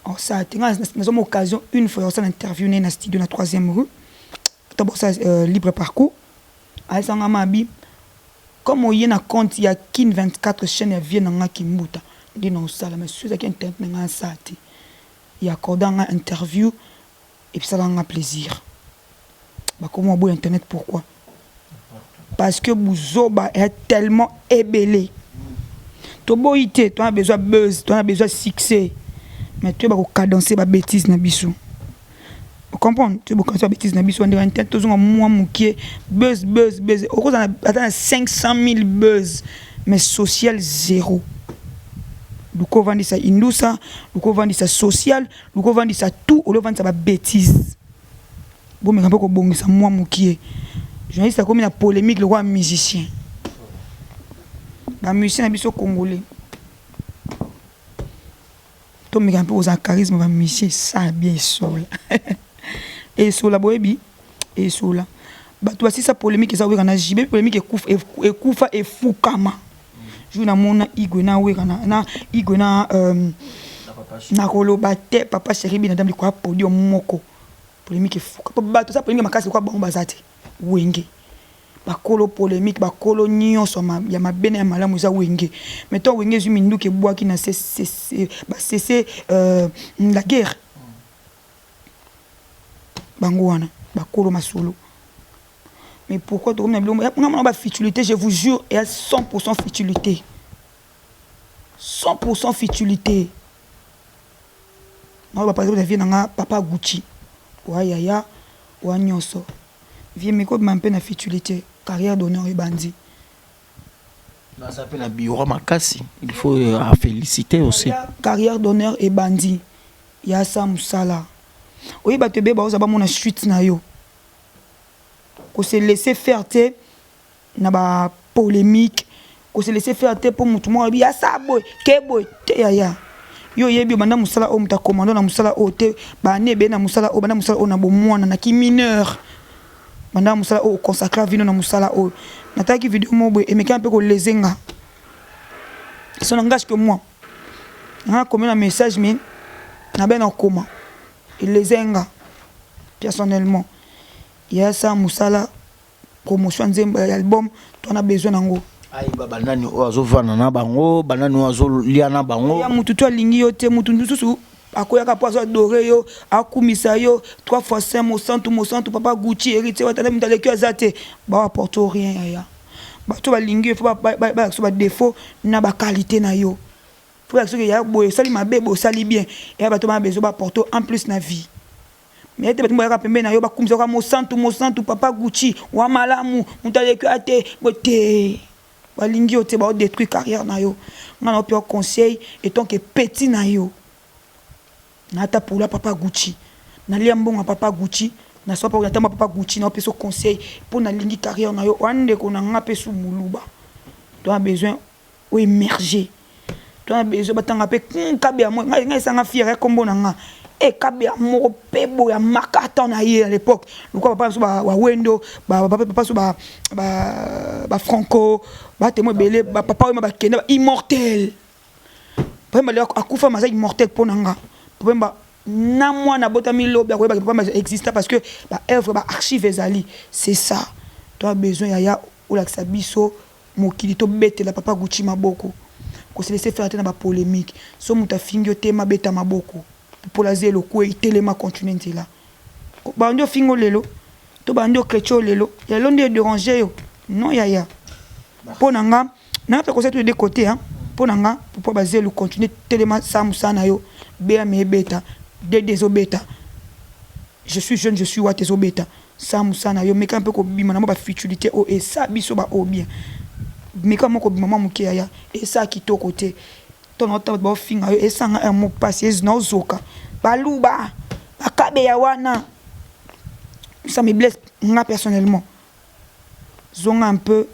osala te. Nga nazoma occasion une fois osala interview naye na studio na troisième rue to bosala libre parcours, ayesanga mabi comme oye na compte ya Kin 24, chaîne ya vie na nga Kimbuta, nde na osala. Mais soki ezalaki internet na nga, asala te. Ya accorda nga interview, episalaka nga plaisir. Bakoma boya internet, pourquoi? Parce que buzoba est tellement ebele. Toboyi te, toza besoin buzz, toza besoin succès, mais toyeba kocadencer babêtise na biso, comprendre, toyeba kocadencer babêtise na biso. Ndenge internet, tozonga mwa mokie. Buzz, buzz, buzz, okozala ata na 500 000 buzz, mais social zéro. Luka ovandisa indusa, luka ovandisa social, luka ovandisa tout, olie ovandisa babêtise. Bomeka mpe kobongisa mwa mokie. Journaliste akomi na polémique lokola musicien. Bamusicien na biso congolais, tomeka mpe kozala charisme. Bamusicien esala bien, esola, esola, boyebi, esola. Bato basisa polémique eza Wera na JB. Polémique ekufa, efukama jour namona Igwe na Wera na Igwe na nakoloba te, papa chéri bina dame likolo ya podium moko. Polémique efuka, bato eza polémique makasi lokola bango baza te. Wenge bakolo polémique, bakolo nyonso ya mabe na ya malamu eza Wenge. Mais to Wenge ezwi minduki, ebwaki na basese la guerre, bango wana bakolo masolo. Mais pourquoi tokomi na biloko nga mona bafutilité? Je vous jure, eya 100 futilité, 100 futilité. Naoba par exemple, vie na nga, papa Gucci oya, yaya oya nyonso, vie meko obima mpe na futilité. Carrière d'honneur ebandi. Naza mpe na bureau makasi, il faut à féliciter aussi. Carrière d'honneur ebandi ya sa mosala. Oyebi, bato ebeye baoza bamona suite na yo, kose laisser faire te na bapolémique, kose laisser faire te mpo motu moko alobi asa boye ke boye te. Yaya, yo oyebi obanda mosala oyo, moto akomando na mosala oyo te. Bane ebeye na mosala oyo, banda mosala oyo na bomwana, na ki mineur, banda mosala oyo, oconsacra vino na mosala oyo. Natalaki video moko boye, emekaka mpe koleze nga, ça n'engage que moi. Nga komi na message mais na ben okoma. Eleze nga personnellement. Ya sa musala promotion nzembo ya album to na besoin nango. Ayeba banani oyo azovanda na bango, banani oyo azolia na bango. Ya mutu to alingi yo te, mutu mususu akoyaka po azo adore yo, akumisa yo 3 fois 5 mosantu mosantu papa Gucci héritier watana mutu aleki aza te. Ba apporte rien yaya. Bato balingi yo faut ba ba ba ba défaut na ba qualité na yo. Faut ba soki ya boye osali mabe boye osali bien. Ya bato ba besoin ba apporte en plus na vie. Mais ete bato bayaka pembeni na yo bakumisa kaka mosantu mosantu papa Gucci wa malamu moto aleki yo te bo te balingi yo te bao détruire carrière na yo. Nga na yo conseil etant que petit na yo na ata pula papa Gucci nalia mbongo ya papa Gucci na sopa na tamba papa Gucci na opesa conseil mpo nalingi carrière na yo wa ndeko na nga mpe su muluba to a besoin o émerger to na besoin batanga mpe kabe ya ngai ngai esanga fier ya kombo na nga e kabe ya moko mpe boye ya makata na ye à l'époque lokola papa biso ba wendo ba papa biso ba ba franco batemo ebele ba papa oyo bakenda ba immortel. Papa Wemba akufa maza immortel mpo na nga. Papa Wemba na mwana abotami lobi akoyeba ke papa Wemba exista parce que ba œuvre ba archive ezali. C'est ça. To a besoin yaya olakisa biso mokili tobetela papa Gucci maboko. Ko se laisser faire te na ba polemique. So moto afingi yo telema beta maboko. Popola zelo okweyi telema continuer nzela. Bandi ofinga yo lelo to bandi o chretien yo lelo ya lelo nde e deranger yo? Non yaya. Mpo na nga na pe conseil tous les deux côtés hein. Mpo na nga popola ba zelu continuer telema sala mosala na yo. BM ebeta, DD ezobeta. Je suis jeune je suis wata ezobeta. Sala mosala na yo meka mpe kobima na mwa ba futilite oyo esa biso ba oyo bien. Meka mwa kobima mwa moke yaya esa kitoko te. To na otala bato baofinga yo esa nga un mot pasi naozoka baluba bakabeya wana ça me blesse nga personnellement. Zonga un peu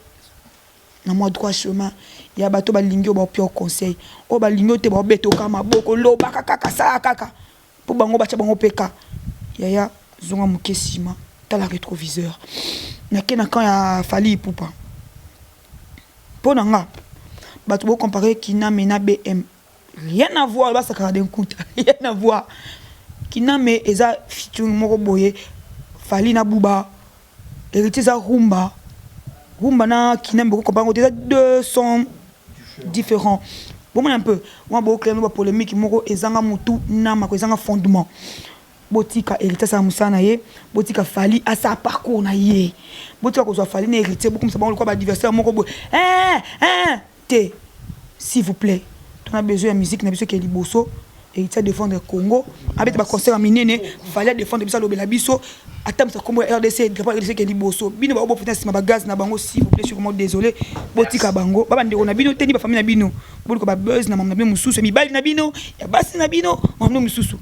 na mwa droit chemin ya bato balingi yo baopia yo conseil oyo balingi yo te baobeta yo kaka maboko lobaka kaka sala kaka po bango batia bango pe ka yaya zonga moke sima tala retroviseur nake na camp ya Fally Ipupa po na nga bato bo comparer Kiname na BM rien à voir basakaka de nkuta rien à voir Kiname eza featuring moko boye Fally na Booba Heritier eza rumba rumba na Kiname boko comparer yango te eza deux sons différents bomona un peu wana bo créer ba polemique moko ezanga mutu na mako ezanga fondement botika Heritier asala mosala na ye botika Fally asala parcours na ye botika kozwa Fally na Heritier bokomisa bango lokola ba adversaire moko boye eh eh te s'il vous plaît tona besoin ya musique na biso ke liboso Héritier défendre Congo abeta ba concert ya minene Fally défendre biso alobela biso atambisa kombo ya RDC drapeau ya RDC ke liboso bino ba bofita nsima ba gaz na bango s'il vous plaît je suis vraiment désolé botika bango ba bandeko na bino te ni ba famille na bino boluka ba buzz na mamu na bino mosusu ya mibali na bino ya basi na bino mamu mosusu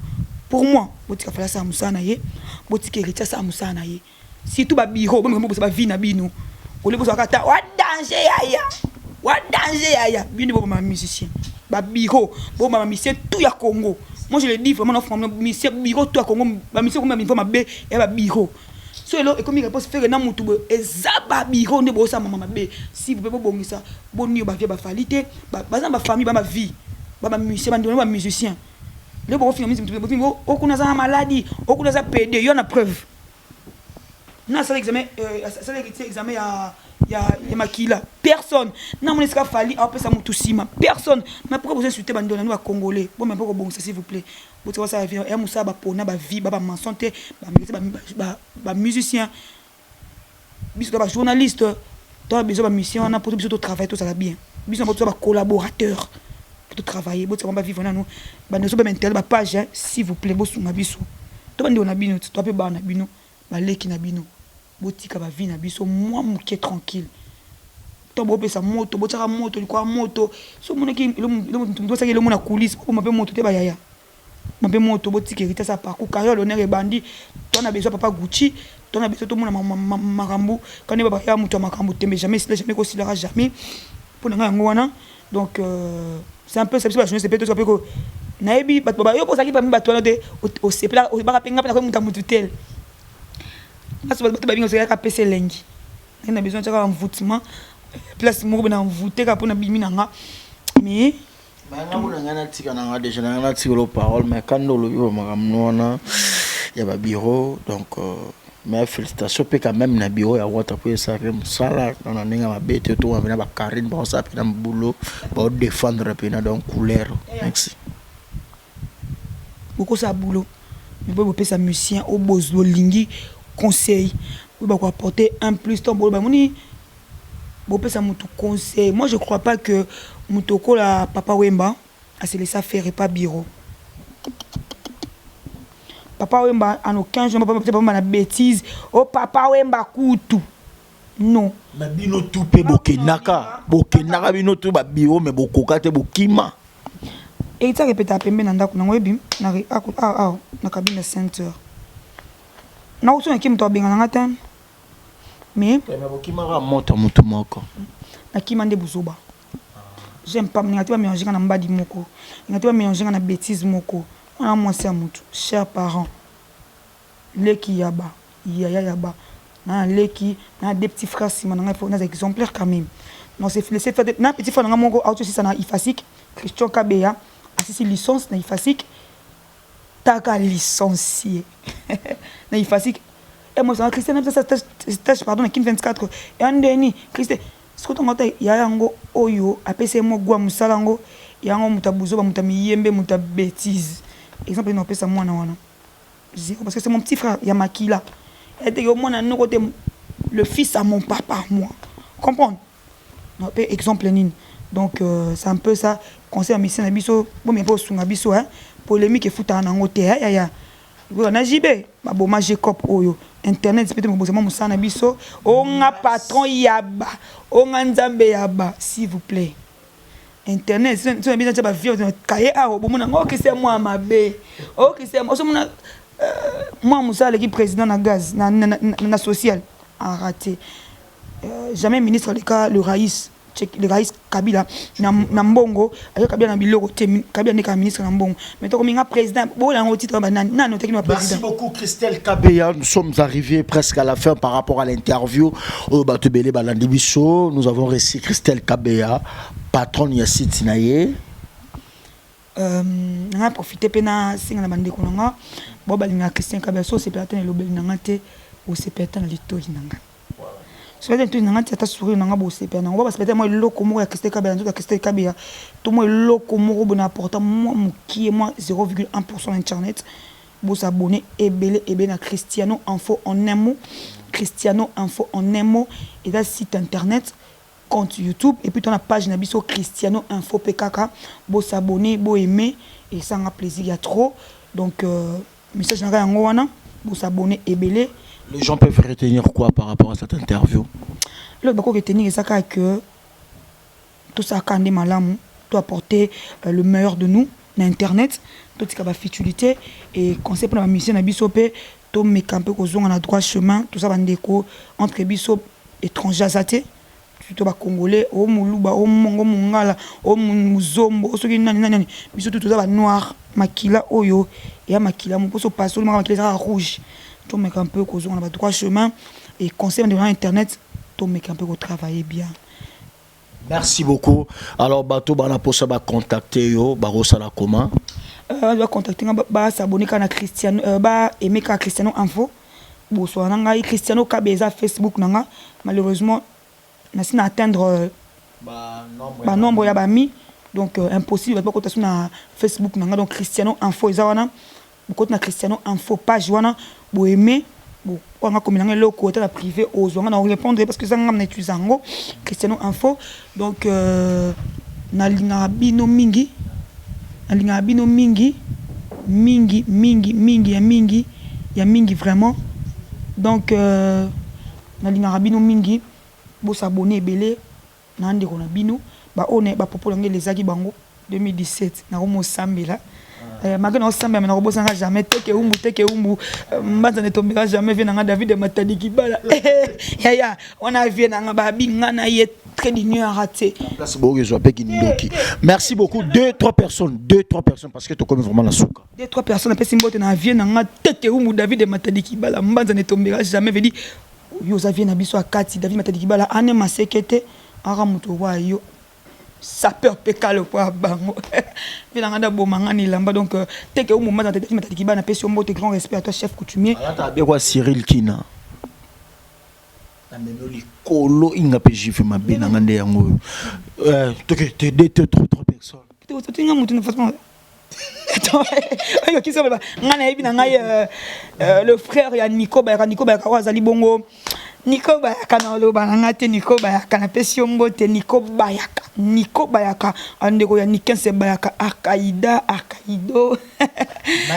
pour moi botika Fally asala mosala na ye botika Héritier asala mosala na ye surtout ba bureau bomeka bobongisa ba vie na bino olie bozalaka ata wa danger yaya wa danger yaya bino boboma musicien ba bureau boboma musicien tout ya Congo moi je le dis vraiment na musicien bureau tout ya Congo ba musicien komi ba niveau mabe ya ba bureau so elo ekomi réponse fere na mutu boye eza ba bureau nde bosala mama mabe si vous pouvez bobongisa boniyo ba vie ba Fally te baza na ba famille ba ba vie ba ba musicien ba ndeko ba musicien lelo bokofinga mutu okuna aza na maladie okuna aza pede yo na preuve na sala examen euh, asala héritier examen ya ya, ya makila personne na mona esika Fally apesa mutu nsima personne mais pourquoi bozo insulter bandeko na bino ba congolais bomema mpe kobongisa s'il vous plaît botika basala vie ya mosala bapona bavie ba bamanson te ba musicien biso to ba journaliste to ba besoin ba musicien wana po biso to travailler tozala bien biso na toza ba collaborateur po to travailler botika bango bavivre nanu bandeko so bama ba page s'il vous plaît bosunga biso to bandeko na bino to mpe bana na bino baleki na bino botika ba vie na biso mwa moke tranquille to bopesa moto botiaka moto likolo ya moto so omonaki bosaki elongo na coulisse boboma mpe moto te bayaya mabe moto botika héritier asala parcours carrière l'honneur ebandi to na besoin papa Gucci to na besoin tomona makambo kani baba ya moto ya makambo tembe jamais esila jamais kosilaka jamais mpo na ngai yango wana donc euh, c'est un peu ça biso ba journaliste mpe tozoka mpe ko nayebi bato ba yo mpo ozalaki parmi bato wana te osepela obaka mpe ngai mpe nakomi moto ya motu tel bato babinga ozalaki apesa elengi na besoin tiaka envoûtement place moko na envoûté kaka mpo na bimi na nga mais. Mais nga kuna nga natika na nga déjà, na nga natika lo parole, mais quand olobi ba makambo wana ya ba bureau, donc mais félicitations mpe quand même na bureau ya Wata, mpo esala mpe mosala na ndenge ya mabe te. Tokoma mpena bakarine, baosala mpena boulot, baodéfendre mpena, donc couleur. Merci. Bokosala boulot, mais boye bopesa musicien oyo bolingi conseil oyo bakoapporter un plus. Ntango boloba moni bopesa motu conseil, moi je crois pas que moto okola Papa Wemba ase laissa faire epa bureau. Papa Wemba en aucun jour papa Wemba na bêtise o Papa Wemba kutu non. Na bino tu mpe bokendaka bino tu babureau, mais bokoka te, bokima. Héritier répéta pembe na ndako nango, oyebi, awa na cabine ya 5 heures nakosonaki moto abenga nanga te, mais bokimaka moto motu moko. Nakima nde buzoba. J'aime pas ninga te bamélange nga na mbadi moko, ninga te bamélange nga na bêtise moko wana. Mwasi ya motu, cher parent, leki ya ba yaya ya ba na leki na deux petits frères nsima na ngai, faut naza exemplaire quand même. Non, c'est laisser faire. Na petit frère na nga moko auti osisa na IFASIC, Christian Kabeya, asisi licence na IFASIC, taka licencié na IFASIC. E mo sanga Christian na stage, pardon, na Kin 24 ya ndeni Christian. Soki ntongo te ya yango oyo apesi ye mwa gwa mosala yango, yango moto abuzoba, moto amiyembe, moto abétise. Exemple na opesa mwana wana zéro, parce que c'est mon petit frère ya makila eteke omwana noko te, le fils à mon papa, moi, comprendre mpe exemple nini. Donc c'est un peu ça, conseil ya musicien na biso. Bomia mpe osunga biso, hein, polémique efutaka nango te. Yaya na JB baboma Gcop oyo internet mpe te, mobozama mosala na biso. Onga patron yaba, onga Nzambe yaba, s'il vous plaît. Internet so na biso tia bavie kaye awa, bomona ngo okisi mwa mabe, okisi osomona mwa mosala aleki président na gaz na social a raté. Jamais ministre aleka le raïs, le raïs Kabila na mbongo ayo Kabila na biloko te. Kabila nde kaka ministre na mbongo, mais tokominga président bola yango titre banani nani otekini ba président. Merci beaucoup, Christelle Kabeya. Nous sommes arrivés presque à la fin par rapport à l'interview au bato ebele balandi biso. Nous avons reçu Christelle Kabeya, patronne ya site na ye. Nanga profite mpe nasenga na bandeko na nga bao balingaka Christian Kabeya. So osepela te na elobeli na nga te, osepela te na litoi na nga, soki litoi na nga ti ata sourire na nga, bosepela nango. Bo basepela te mwa eloko moko ya Christian Kabeya, nzoto ya Christian Kabeya, to mwa eloko moko boye na apporta mwa mokie, mwa 0,1 na internet. Bosabone ebele ebele na Cristiano Info en un mot, Cristiano Info en un mot. Eza site internet, compte YouTube, et puis toza na page na biso Cristiano Info mpe kaka. Bosabone, boaime, esanga plaisir ya trop. Donc message na ngai yango wana, bosabone ebele. Les gens peuvent retenir quoi par rapport à cette interview? Eloko bako retenir eza kaka que tosalaka nde malamu, to apporter le meilleur de nous na internet, totika bafutilité. Et conseil mpona bamusicien na biso mpe, tomeka mpe kozonga na droit chemin. Toza bandeko entre biso, étranger aza te. Surtout bacongolais, o moluba, o mongo, mongala, o muzombo, soki nani nani nani, biso tu toza banoir. Makila oyo eya makila mo mposo pasoli maka, makila ezaka rouge. Tomeka mpe kozonga na badroit chemin. Et conseil na internet, tomeka mpe kotravailler bien. Merci beaucoup. Alors, bato bana posa ba contacter yo, bakosala comment? Bacontacte nga, basabone kaka na Cristiano, ba aime kaka Cristiano Info. Boswana na ngai Cristiano Kabe, eza Facebook na nga. Malheureusement nasi na atteindre banombre ya bami, donc impossible bato bakota so na Facebook na nga. Donc Cristiano Info eza wana, bokoti na Cristiano Info page wana, boaime wanga, komela nga eloko ata na privé, ozwa nga na répondre, parce que eza nga na utilise yango, Cristiano Info. Donc nalingaka bino mingi, nalingaka bino mingi mingi mingi mingi ya mingi ya mingi vraiment. Donc nalingaka bino mingi, bosabone ebele na ndeko na bino baoyo bapopo na ngai elezaki bango 2017. Nakomosambela malgré naosambela, me nakobosanga jamais. Teke umbu, teke umbu, mbanza netombeka jamais. Vie nanga David Matadi Kibala, yaya wana, vie nanga babi nga na ye très d'union te. Place bokozwa mpe kindoki. Merci beaucoup. Deux trois personnes, deux trois personnes, parce que tokomi vraiment na suka. Deux trois personnes apesi mbote na vie nanga teke umbu David Matadi Kibala, mbanza netombeka jamais. Veut dire yo oza vie na biso akati David Matadi Kibala ane maseke te aka moto wa yo. Sapeur mpe kalo mpo ya bango mpe na ngai ndaboma ngai na elamba. Donc teke omoma na tete matadiki bana pesi yo mbote, grand respect à toi, chef coutumier. Alata abekwa Cyril Kina namemi likolo inga mpe jive mabe na nga nde yango oyo toke te deux, te trois, trois personnes. Totinga motu na façon oyokisi ngai nayebi na ngai le frère ya Nico Bayaka. Nico Bayaka oyo azali bongo Nico Bayaka na oloba na ngai te. Nico Bayaka, napesi yo mbote. Nico Bayaka, Nico Bayaka, ndeko ya Nikense Bayaka, Arkaida, Arkaido,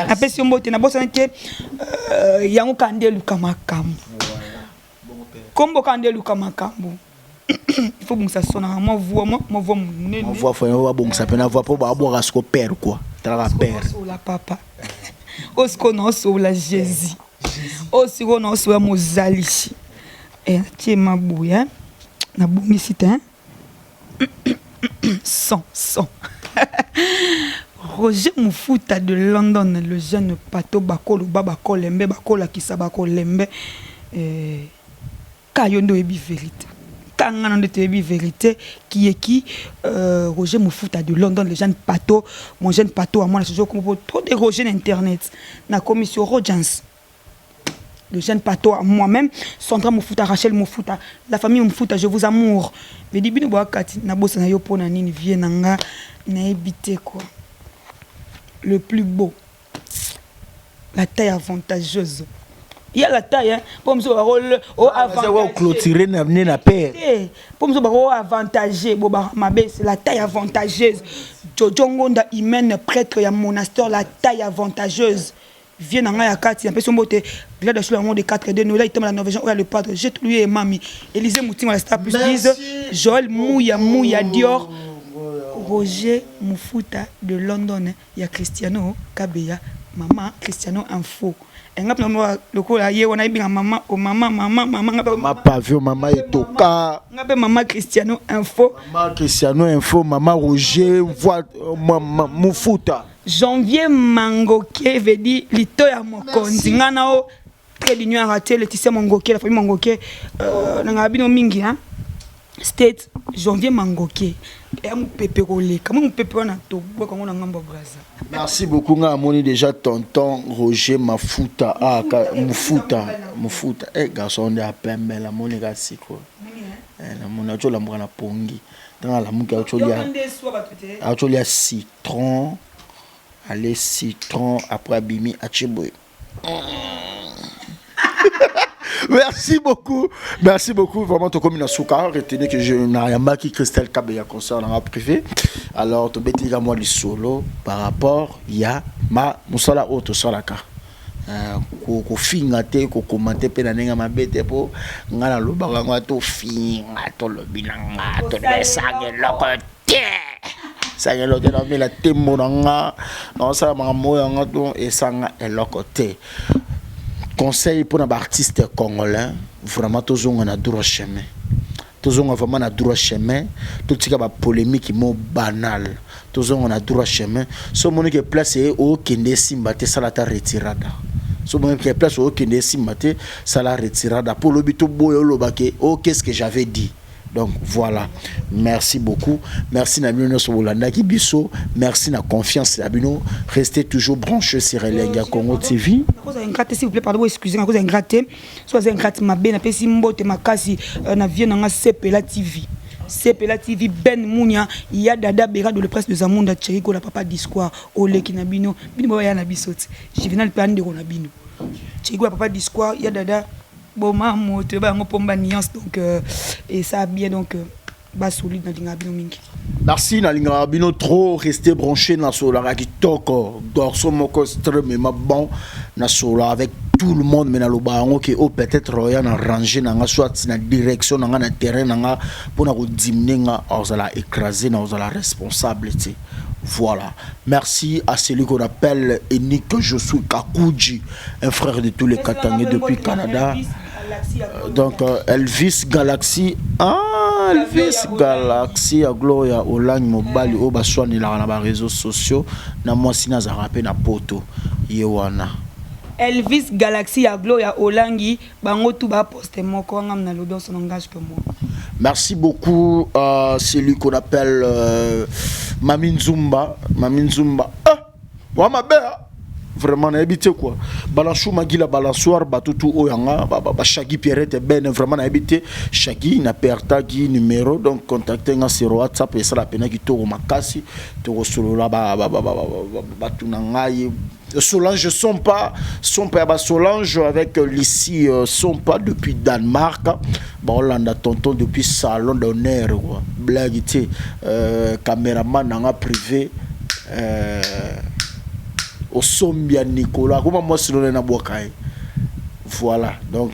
napesi yo mbote. Nabosani te yango kaka nde eluka makambo, kombo kaka nde eluka makambo. Il faut bongisa son nanga, mwa voix, mwa voix monene. Voix fo babongisa mpena voix mpo babwaka siko père quoi, talaka père. Osola papa oyo sikoyo naosola Jésus, oyo sikoyo naosola mozalisi. Natie maboya, nabongisi te son son. Roger Mufuta de London, le jeune pato, bakoloba bakolembe, bakolakisa bakolembe. Ka yo nde oyebi vérité, ka nga na nde toyebi vérité qui est qui. Roger Mufuta de London, le jeune pato, mon jeune pato à moi, na kombo trop de Roger na internet, na commission Rogers, le jeune pato à moi-même. Sandra Mufuta, Rachel Mufuta, la famille Mufuta, je vous amour. Vedi bino boakati na bosa na yo pona nini vie na nga nayebi te quoi. Le plus beau, la taille avantageuse. Il y a la taille, hein. Pour mosusu o avantage. Clôturer na ne na père. Pour mosusu bako avantager, bo ba mabe, c'est la taille avantageuse. Jojo Ngonda Imen, prêtre ya monastère, la taille avantageuse. Vie na ngai ya kati, napesi mbote Glad Asula yango de 4 2 Noela Itama la Norvégien oyo le padre j'ai tout lui et mami Élysée Moutingo la star plus 10 Joël Mouya Mouya Dior. Roger Mufuta de London ya Cristiano Kabeya, mama Cristiano Info, enga mpe lokola ye wana yebenga mama o mama mama mama nga. Mama Pavio, mama Etoka. Nga mpe mama Cristiano Info. Mama Cristiano Info, mama Roger Voi mama Mufuta. Janvier Mangoke veut dire lito ya mokonzi nga na o très d'union a raté Laetitia Mangoke, la famille Mangoke, nanga bino mingi hein. State Janvier Mangoke ya mopepe koleka mo mopepe wana tobwaka yango na ngambo ya Braza. Merci beaucoup. Nga amoni déjà tonton Roger Mafuta, ah ka, Mufuta, Mufuta, eh garçon nde apembe la moni ka siko eh na moni azolambuka na pongi ntango alamuki azolia citron, ale citron, après abimi atie boye. Merci beaucoup. Merci beaucoup. Vraiment, tokomi na suka. Retenez que je nayambaki Christelle Kabeya concert dans privé. Alors, tobeti ka moi solo par rapport ya ma musala oyo tosalaka. Kofinga te, kokomante mpe na ndenge mabe te, mpo ngai nalobaka yango, tofinga tolobi na nga tolesaka eloko te, esanga eloko te, naomela tembo na nga, naosala makambo oyo yanga to esanga eloko te. Conseil mpona baartiste congolais, vraiment tozonga na droit chemin, tozonga vraiment na droit chemin, totika bapolémique mo banal, tozonga na droit chemin. So omoni ke place ye okende esimba te, sala ata retirada. So omoni ke place okende esimba te, sala retirada, mpo olobi toboya oloba ke oh, qu'est ce que j'avais dit? Donc voilà, merci beaucoup, merci na bino nyonso bolandaki biso, merci na confiance na bino. Restez toujours branchés sur Elengi ya Congo TV. Nakozala ingrate, s'il vous plaît, pardon, excusez, nakozala ingrate. So aza ingrate mabe, napesi mbote makasi na vie na nga Sepela TV, Sepela TV, Ben Munia ya Dada Berado, le prince de Zamunda, Cherico la papa Discours, oleki na bino, bino baya na biso ti Juvenal mpe andeko na bino, Cherico la papa Discours ya Dada boma moto ba yango pomba nuance. Donc et ça bien, donc basolide, nalingaka bino mingi. Merci, nalingaka bino trop. Restez branché. Nasololaka kitoko, garçon moko extrêmement bon, nasolola avec tout le monde, mais naloba yango ke oyo peut-être oya na ranger na nga, soit na direction na nga, na terrain na nga, mpona kodiminuer nga, ozala écrasé na ozala responsable te. Voilà, merci à celui qu'on appelle Enik Josué Kakuji, un frère de tous les Katangais depuis Canada. Donc Elvis Galaxy, ah, Elvis Galaxy ya Gloria Olangi, mobali oyo baswanelaka na baréseaux sociaux na mwasi nazalaka mpe na poto ye wana. Elvis Galaxy ya Gloria Olangi, bango tu baposte moko ngam na lobi, on n'engage que moi. Merci beaucoup à celui qu'on appelle Mami Nzumba. Mami Nzumba. Ah, wa mabe vraiment nayebi te quoi. Balanchou Magila balançoire batutu oyo yanga ba, ba, ba Shaggy Pierrette Ben, vraiment nayebi te. Shaggy na pertaki numéro, donc contacter nga sur WhatsApp et ça la pena kitoko makasi tokosolola ba ba ba ba ba batu na ngai. Solange Sompa, Sompa ba Solange avec Lucie Sompa depuis Danemark. Ba Hollande tonton depuis salon d'honneur quoi. Blague te caméraman nanga privé Osombia Nicolas comment moi sinon na bwaka. Voilà, donc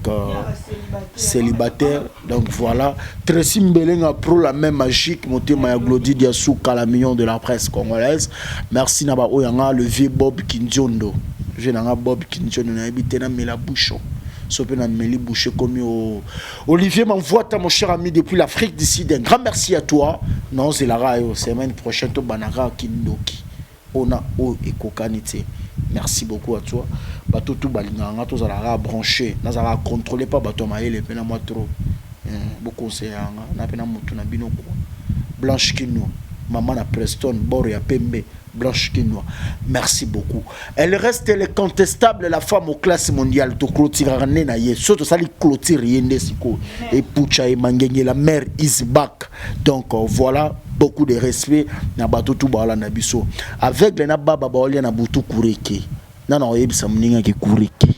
célibataire, donc voilà. Tracy Mbelenga pro la main magique, motema ya Glody Diasuka, la million de la presse congolaise. Merci na ba oyanga le vieux Bob Kinzondo. Je nanga Bob Kinzondo na habité na mela bouchon. Sope na meli bouché comme au Olivier Manvoita, mon cher ami depuis l'Afrique d'ici. Un grand merci à toi. Non, c'est la rayo semaine prochaine to banara kindoki. Ona o ekokanité. Merci beaucoup à toi. Bato tout balinganga to zala branché, nazala contrôler pas bato mayele pe na moi trop. Beaucoup conseiller nga na pe na mutu na bino quoi. Blanche Kino, maman na Preston, bord ya Pembe, Blanche Kino. Merci beaucoup. Elle reste l'incontestable, la femme aux classes mondiales. To clôturer né na ye. Surtout ça li clôture yende siko. Et Pucha et Mangenge, la mère is back. Donc voilà, beaucoup de respect na bato tout bala na biso. Avec le na baba ba na butu kureke. Nana oyebisa moninga ke kureke.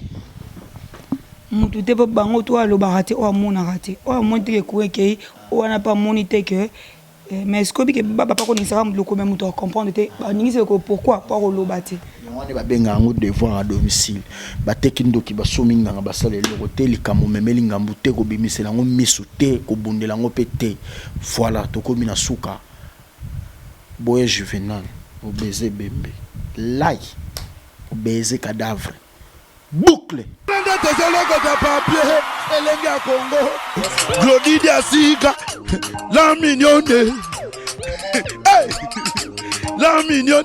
Mutu te po bango to alobaka te, oyo amonaka te, oyo amoni te ke kureke, oyo wana mpe amoni te ke mais est-ce que baba pa koningisaka loko, mais moto acomprendre te, baningisi ko pourquoi po koloba te. Yango wana babenga yango devoir à domicile. Bateki ndoki, basomi nganga, basala eloko te, likambo memeli ngambu te, kobimisela yango miso te, kobundela yango mpe te. Voilà, tokomi na suka. Boye Juvenal obeze bembe lai obeze cadavre boucle. Nde tozolokota papier elenge ya Congo. Glody Diasika la mignonne, hey! La mignonne.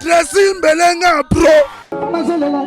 Tracy Mbelenga pro. Nazolela.